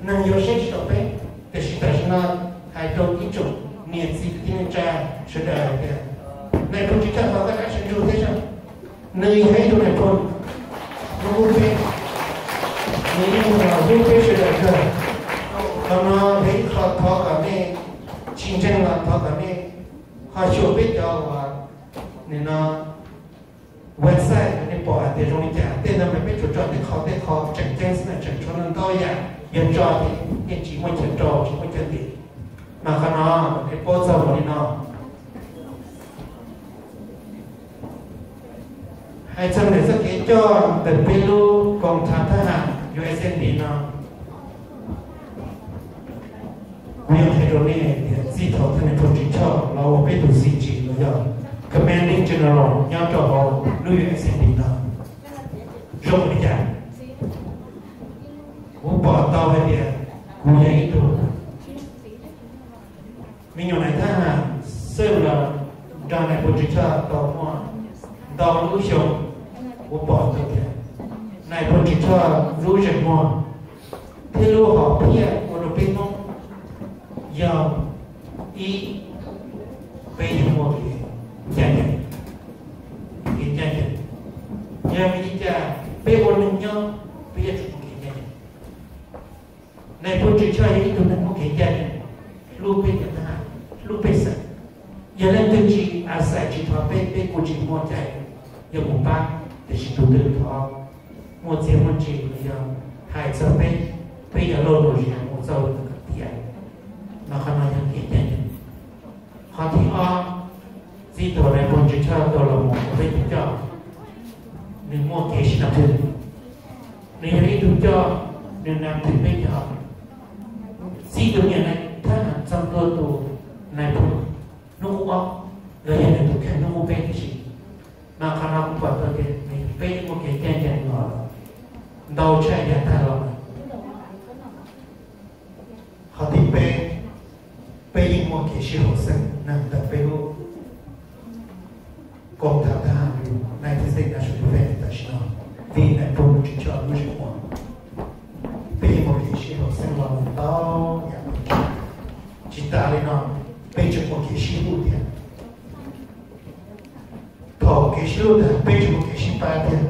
neeg yuav saib tsis taus peb. Tiam sis tam sim no hais rau ib tsoom niam txiv kwv tij neej tsa sawv daws hais tias nais phoo Tswv Tshaj Pov koj rov sawv ntsug thiab, nws yog ib tug nais phoo hlub peb, nws yeej los hlub peb sawv daws kawg. Qhov no yog ib qho thov kom nej tsis ntseeg los thov kom nej ho xyuas peb cov uas nim no website nej pom hais tias zoo li cas. Tej ntawd mas peb tsuas tso tej qho tej qho tseem ceeb xwb na, tseem tshuav ntau yam yog tso ces yeej tsis muaj chaw rau tsis muaj chaw ntim. Mas qhov no nej paub txog ua li no. Hais txog ntawm txoj kev coj ntawm peb lub koom thav thab ham U S N D no, kuv yuav qhia rau nej tias txij thaum thawj nais phoo Tswv Tshaj los ua peb tus C G los yog Commanding General nyob rau hauv lub U S N D no zoo li cas, kuv pom tau hais tias kuv yog ib tug me nyuam nais thab ham xwb los nrog nais phoo Tswv Tshaj tau muaj ntau lub xyoo. Kuv pom tau tias nais phoo Tswv Tshaj lub zeem muag thiab lub hom phiaj ua rau peb Hmoob yog ib, peb yuav muaj kev ncaj ncees, kev ncaj ncees. Yog vim li cas peb ua neeg nyob peb yuav tsum muaj kev ncaj ncees? Nais phoo Tswv Tshaj yog ib tug neeg muaj kev ncaj ncees, hlub peb cov thab ham, hlub pej xeem. Yog leej twg tsis a xais tsis thov peb, peb kuj tsis muaj cai yuav mus pab. Tiam sis tus twg thov muaj txiaj muaj ntsig los yog hais txog peb, peb yuav lauj lus zis mus txog lub ntiaj teb. Mas qhov no yog kev ncaj ncees. Qhov thib ob, txij thaum nais phoo Tswv Tshaj tau los mus ua peb tus coj, nws muaj kev sib nab thwm. Nws yog ib tug coj, nws nab thwm peb cov, txij tus niam nais thab ham txog ntua tus nais phoo hnub qub ob, los yog nws tus kheej hnub qub peb tib si. Mas qhov no kuv pom tau tias peb yeej muaj kev ncaj ncees los ntau tshaj yav tag los. Qhov thib peb, peb yeej muaj kev sib haum xeeb neeg ntawm peb lub koom thav thab ham United States National Defense tam sim no, vim nais phoo Tswv Tshaj lub zeem muag. Peb yeej muaj kev sib haum xeeb los mus ntau yam. Tsis tas li no, peb tseem muaj kev sib hlub thiab. Thaum kev sib hlub tag peb tseem muaj kev sib pab thiab.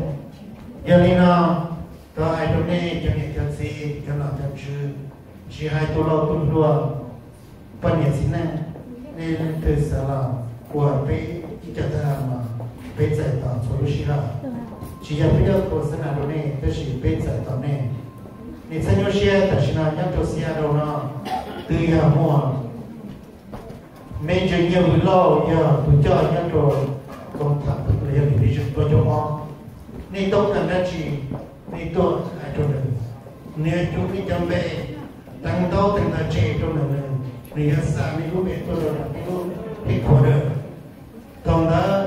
Yog li no, thov hais rau nej cov niam cov txiv, cov nom cov tswv, tsis hais tus laus tus hluas, poj niam txiv neej, nej leej twg xav los ua peb ib co thab ham no, peb txais tos txhua lub sij hawm. Tsis yog peb nyob Tuam Xab Nas rau nej, tab sis peb txais tos nej. Nej txhob nyuaj siab, tam sim no nyob rau Seattle no twb yog muaj Major Nyiaj Vwm Lauj yog tus coj nyob rau koom thav los yog Division dua caum ob. Nej toob kas dab tsi, nej tuaj hais rau nws, nws yuav cuv nej cov npe, teev ntaub teev ntawv tseg rau nws, nws yuav xa nej lub npe tuaj rau nws lub headquarter. Thaum ntawd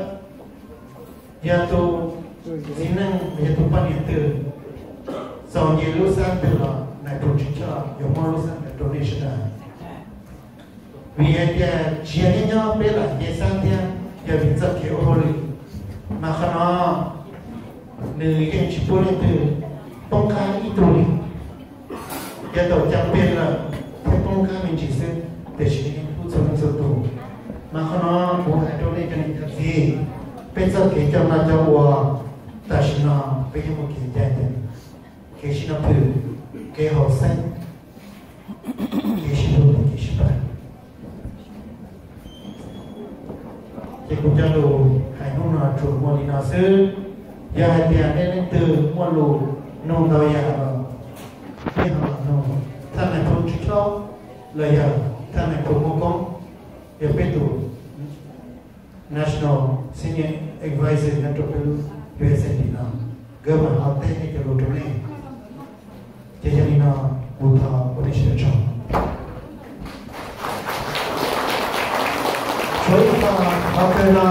yog tus txiv neej los yog tus poj niam twg txaus nce lub xab ntawv los nais phoo Tswv Tshaj yuav muab lub xab ntawv rau nej sawv daws. Vim hais tias tsis yog nyob nyob peb lam nce xab thiab, yog vim txoj kev ua hauj lwm, mas qhov no nws yeej tsis pub leej twg poob qab ib tug li. Yog tau cam peg lawm thiab poob qab me ntsis xwb, tiam sis yeej pub txhua leej txhua tus. Mas qhov no kuv hais rau nej cov niam cov txiv, peb txoj kev coj noj coj ua tam sim no peb yeej muaj kev ncaj ncees, kev sib nab thwm, kev haum xeeb, kev sib hlub, kev sib pab. Ces kuv cov lus hais hnub no tsuas muaj li no xwb. Yog hais tias nej leej twg muaj lus nug ntau yam los nej ho los nug thaj nais phoo Tswv Tshaj los yog thaj nais phoo Muaj Koob, yog peb tus National Senior Advisor nyob rau peb lub U S A D no, nkawd mam ho teb nej cov lus rau nej. Ces yog li no, kuv thov ua nej sawv daws tsaug. Tshuav ib qho qhov kawg no,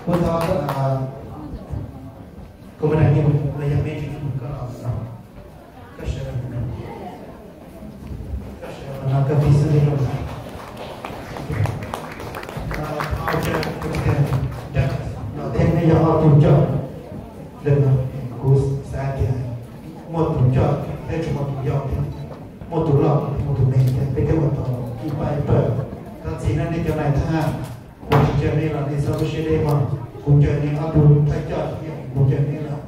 kuv thov, kuv mam li los yog me ntsis koj los no, koj sawv daws no, koj sawv daws no koj tig xwb li no. Thiab nej yog ob tug coj, lwm no kuv xav tias muaj tus coj thiab tsis muaj tus yau thiab, muaj tus loj thiab muaj tus me thiab, peb thiaj ua tau ib pab ib pawg. Thov txim na nej cov nais thab ham, kuv tsis caw nej los nej txhob lub siab deb mog, kuv caw nej ob tug thawj coj thiab kuv caw nej los.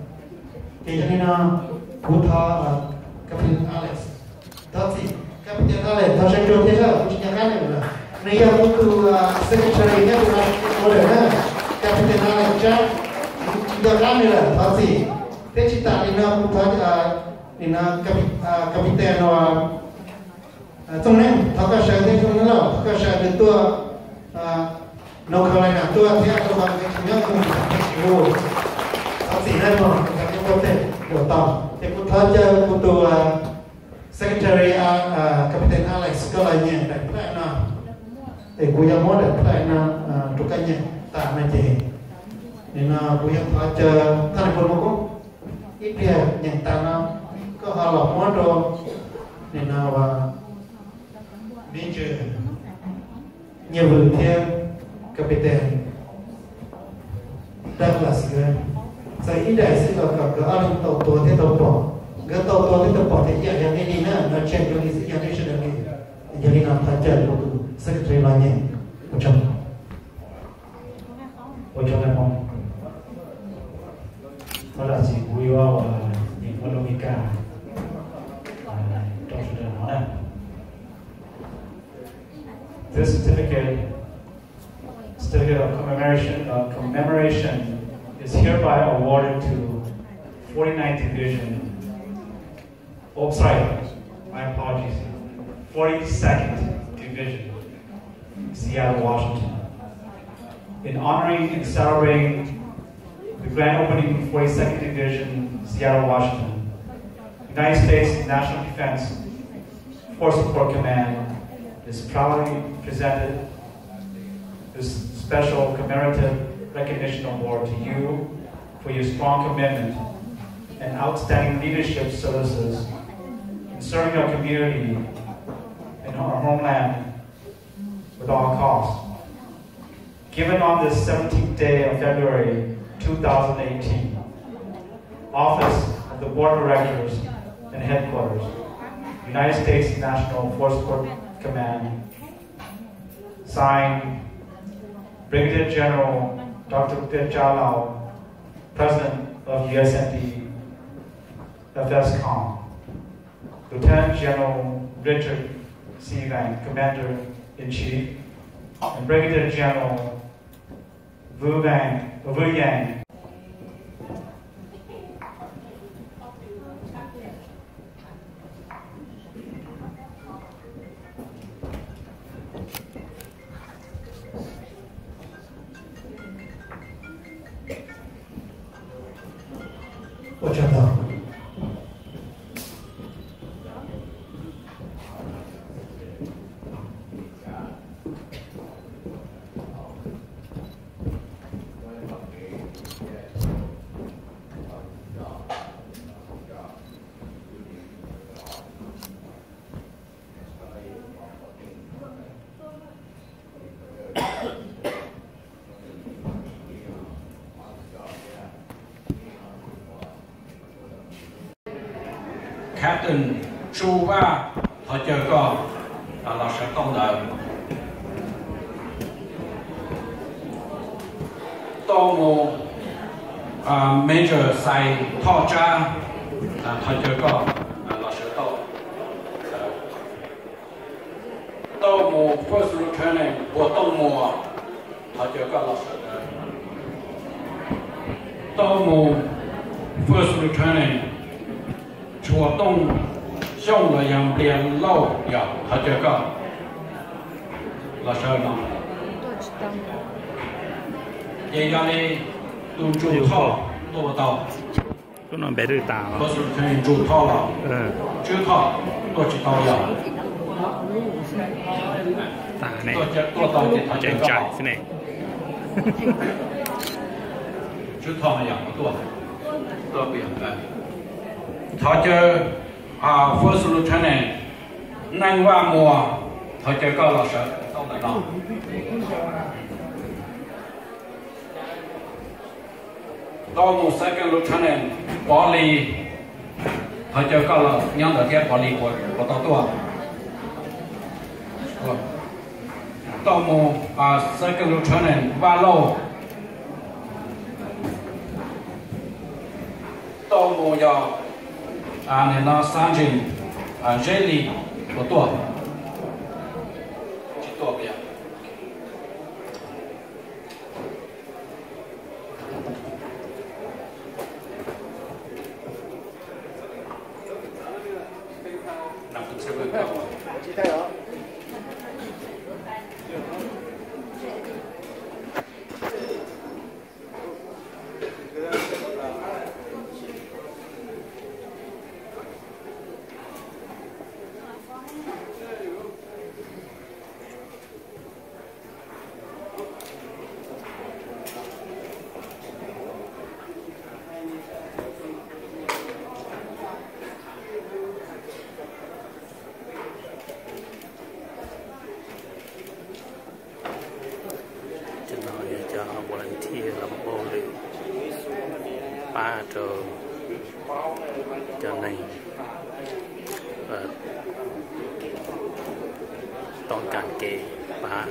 Ces yog li no, kuv thov Captain Alex, thov txim, Captain Alex thov sawv tsuag thiab, kuv tsis nco qab nws lawm. Nws yog kuv tus secretary nyob tus no ua lawm na. Captain Alex Tsab, kuv tsis nco qab nws lawm, thov txim. Thiab tsis tas li no kuv thov li no, Captain no, Txooj Neeb, thov koj sawv thiab, Txooj Neeb lauj, thov koj sawv, nws tuaj North Carolina tuaj thiab, rau qhov nws tsis nyob tus tsis hu. Thov txim na mog, nyob ua tej yuav tau. Ces kuv thov caw kuv tus secretary, Captain Alex, koj los nyeem daim flag no. Es kuv yuav muab daim flag no rau koj nyeem tas no ces, nim no kuv yuav thov caw thaj nais phoo Muas Koob ib pliag nyeem tas no, koj ho los muab rau nim no Major Nyiaj Vwm thiab Captain Douglas nkawd txais ib daim xwb los kom nkawd ob leeg tau tuav thiab tau pom. Nkawd tau tuav thiab tau pom tias ib yam yog nej li na, no tseg rau li xwb yog nej sawv daws li. Yog li no thov caw kuv tus secretary los nyeem. Ua tsaug. Ua tsaug Nais Phoo. Thov zam txim kuv yuav nyeem ua lus Mes Kas rau sawv daws hnov na. This certificate, certificate of commemoration, of commemoration is hereby awarded to forty-ninth Division. Oh, sorry, my apologies. Forty-second Division, Seattle, Washington. In honoring and celebrating the grand opening of forty-second Division, Seattle, Washington, United States National Defense Force Support Command is proudly presented this special commemorative recognition award to you for your strong commitment and outstanding leadership services in serving our community and our homeland with all costs. Given on this seventeenth day of February two thousand eighteen, Office of the Board of Directors and Headquarters, United States National Force Support Command, signed, Brigadier General Doctor Viet Jha Lao, President of U S N D F S com, Lieutenant General Richard C. Vang, Commander in Chief, and Brigadier General Vu Vang, Vu Yang. Ua tsaug ntau. Captain Tsu Vaj, thov caw koj los sawv tauj ntawd. Tauj mus, Major Xais Thoj Tsab, thov caw koj los sawv tauj. Tauj mus First Lieutenant Puas Tooj Muas, thov caw koj los sawv ntawd. Tauj mus First Lieutenant Tsuas Tooj Xyooj los yog Nplias Lauj, yog thov caw koj los sawv no. Ces yog li tus Ntsuj Thoj, Tuaj tau. Lub no npe twb tas. First Lieutenant Ntsuj Thoj los? Tswb Thoj tuaj tsis tau yog? Tas ne. Tuaj tau ces thov caw koj los xwb ne. Tswb Thoj no yog tuaj. Thov caw First Lieutenant Neej Vaj Muas, thov caw koj los sawv tau ntawm no. Tau mus Second Lieutenant Pov Lis, thov caw koj los nyob ntawd thiab Pov Lis puas tau tuaj? Tau mus Second Lieutenant Vaj Lauj. Tau mus yog nim no Sergeant Zeb Lis puas tuaj? Tsis tuaj. Cov no yog cov volunteer los ua hauj lwm pab rau cov neeg toob kas kev pab.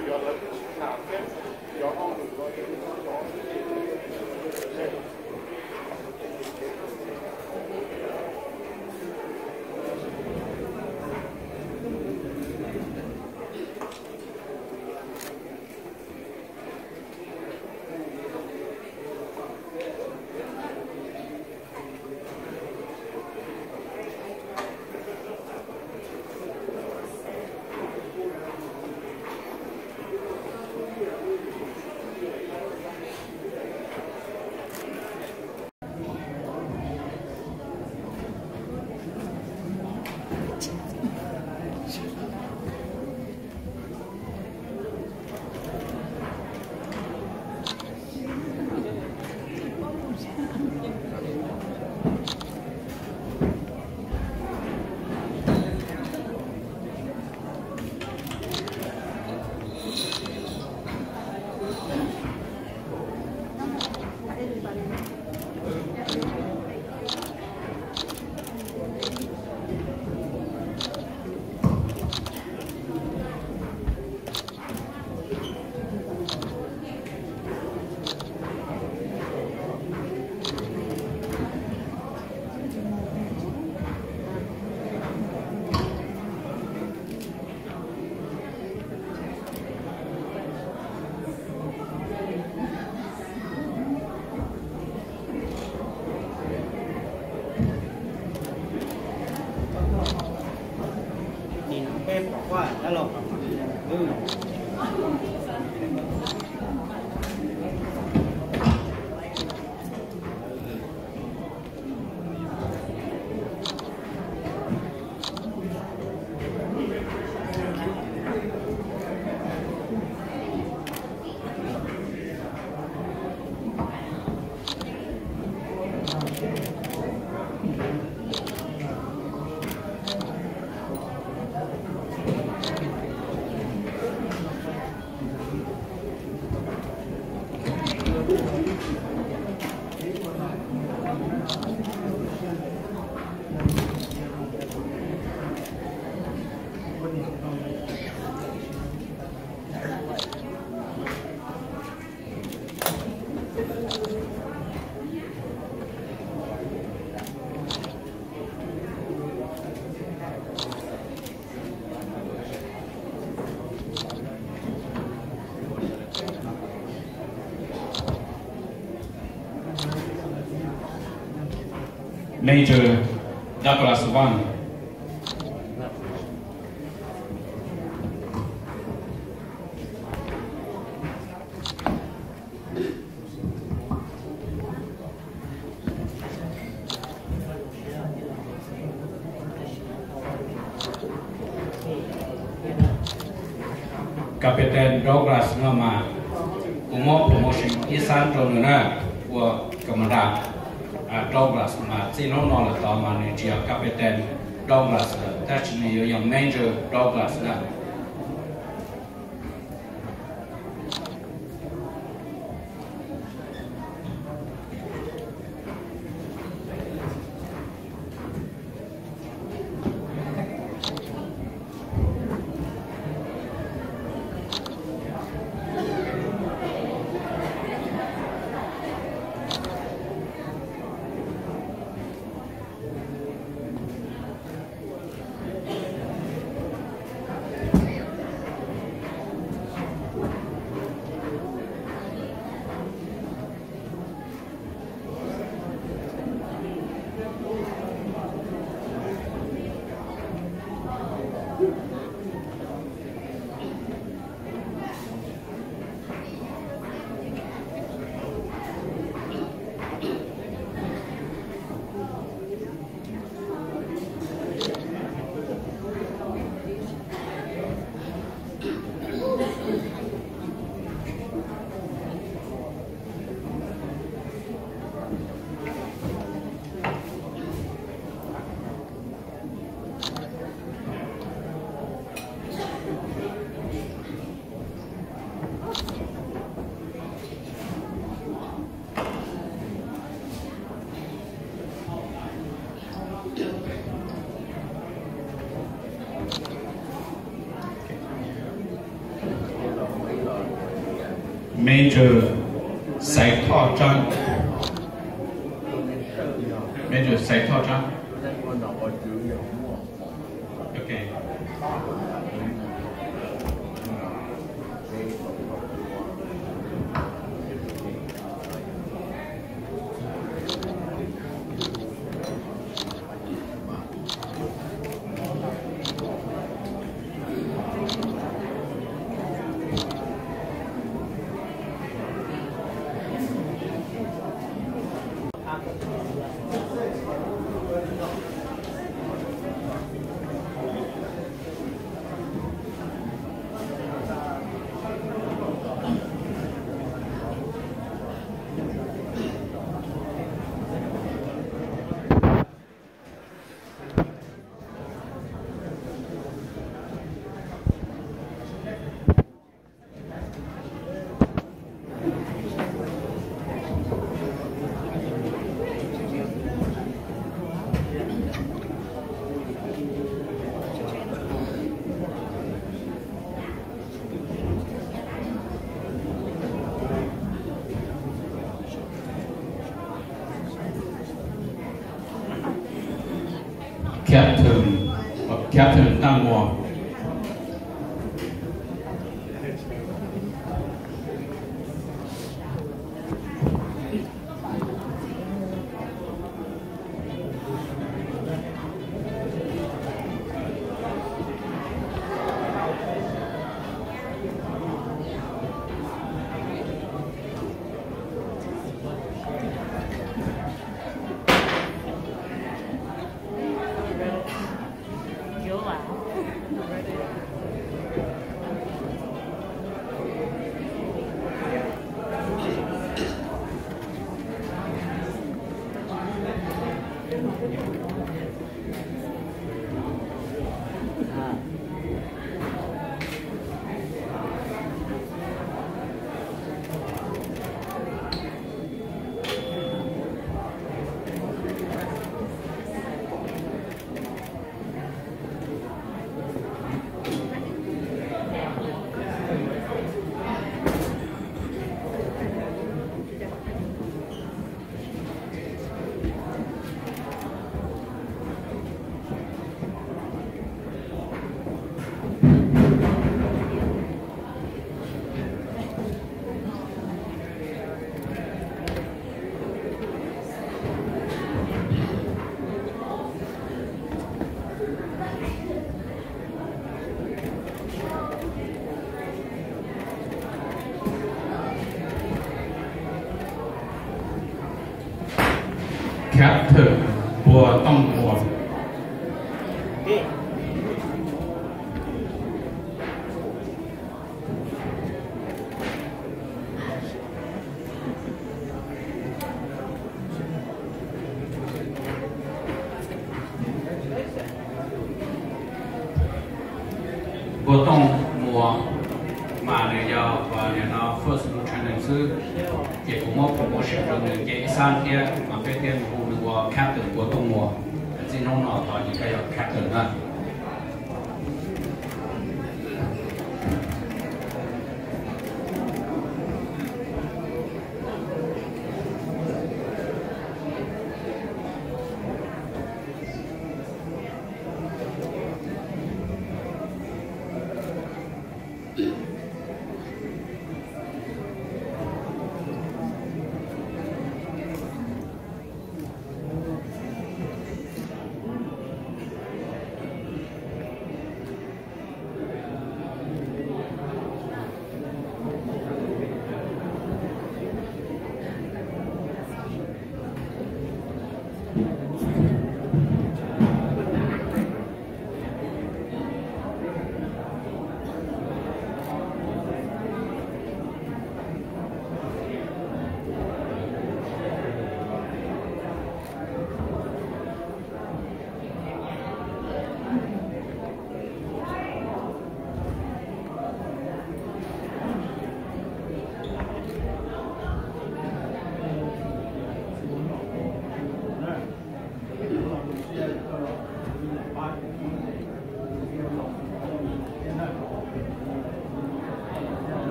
Major Douglas Van. Captain Douglas no mas kuv muab promotion ib xab rau nws na, ua Commander Douglas mas txij hnub no lawm tod mas nws tsis yog Captain Douglas lawm, tab sis nws yuav yog Major Douglas na. Major Xaiv Thoj Tsab. Major Xaiv Thoj Tsab. Ok. Captain, Captain Ntaj Muas. Captain Npua Tooj Muas. Channel xwb, ces kuv muab promotion rau nws, ces ib xab thiab mas peb thiaj hu nws ua Captain Puas Tooj Muas. Txij hnub no tod ces koj yog Captain na.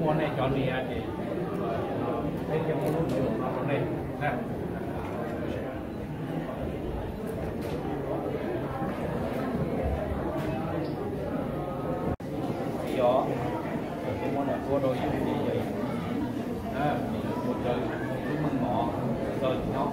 Muaj nej cov niam ces peb thiaj muab lub ntuj no rau nej na. Yog, ces muab no tuav rau yus ces yog, mus raws tus meej mom txog nyob.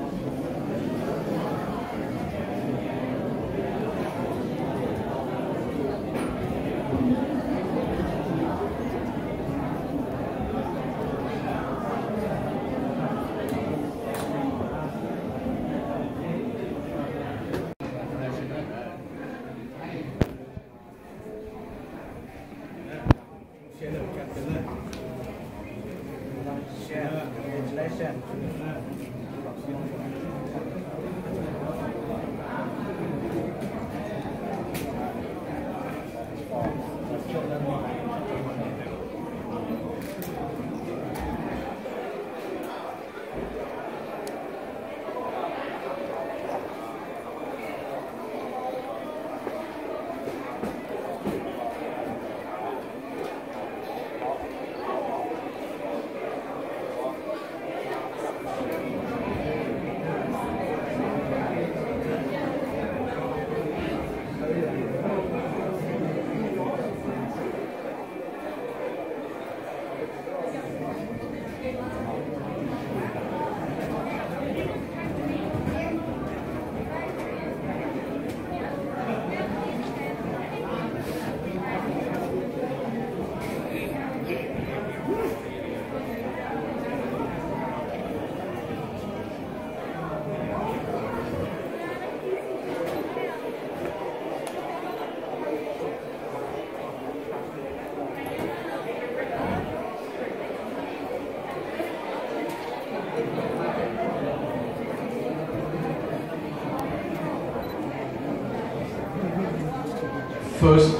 First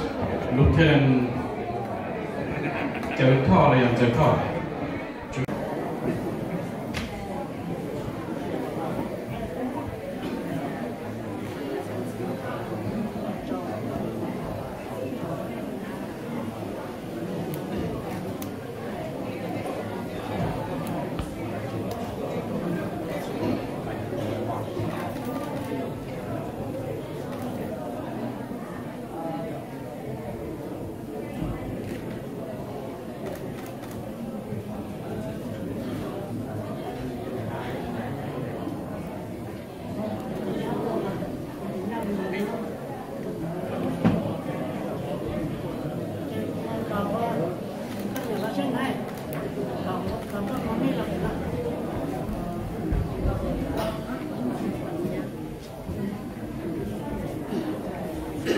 Lieutenant Cawv Thoj los yog Ntxawg Thoj.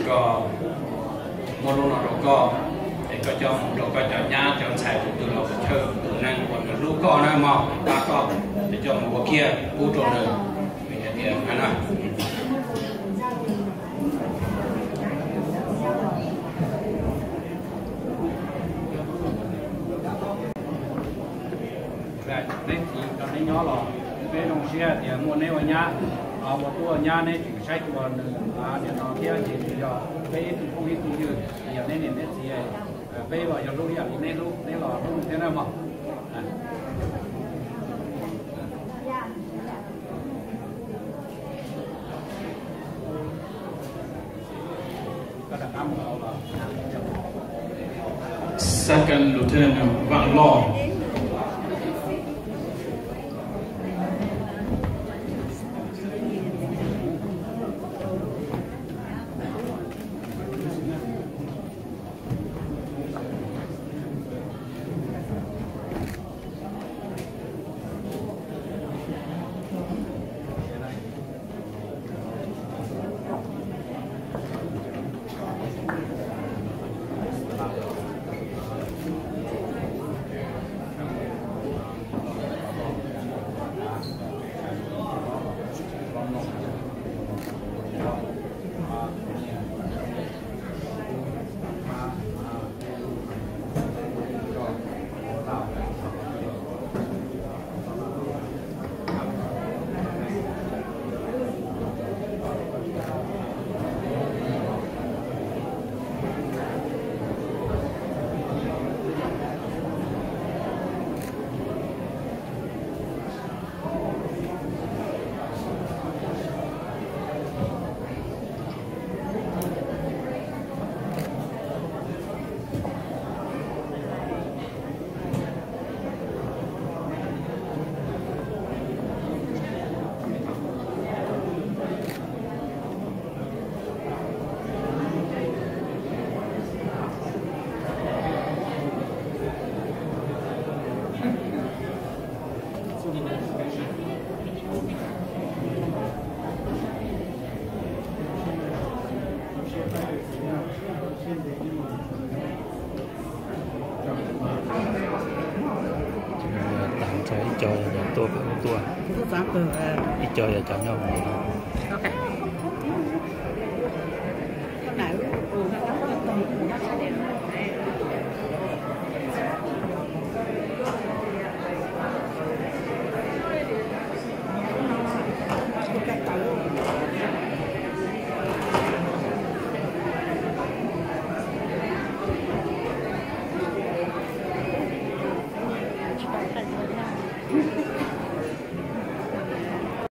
Koj muab lub no rau koj, es koj coj mus rau koj cov nyab cov ntxhais tus twg los tus chaw tus neeg uas nws hlub koj na mog, pab koj, es coj mus ua kiag pub rau nws. Vim hais tias na, na, Neb txiv rau neb nyob los peb zoo siab tias muaj neb ua nyab, ua tub ua nyab neb tseem saib xyuas nws niam no thiab ces nws yog peb ib tug phooj ib tug ywg, yog neb niam neb txiv, peb los yog hlub ib yam li neb hlub, neb los hlub nws thiab na mog. Second Lieutenant Vam Loj. Tag nrho ib co yog cov tuaj pem ub tuaj, ib co yog cov nyob hauv no.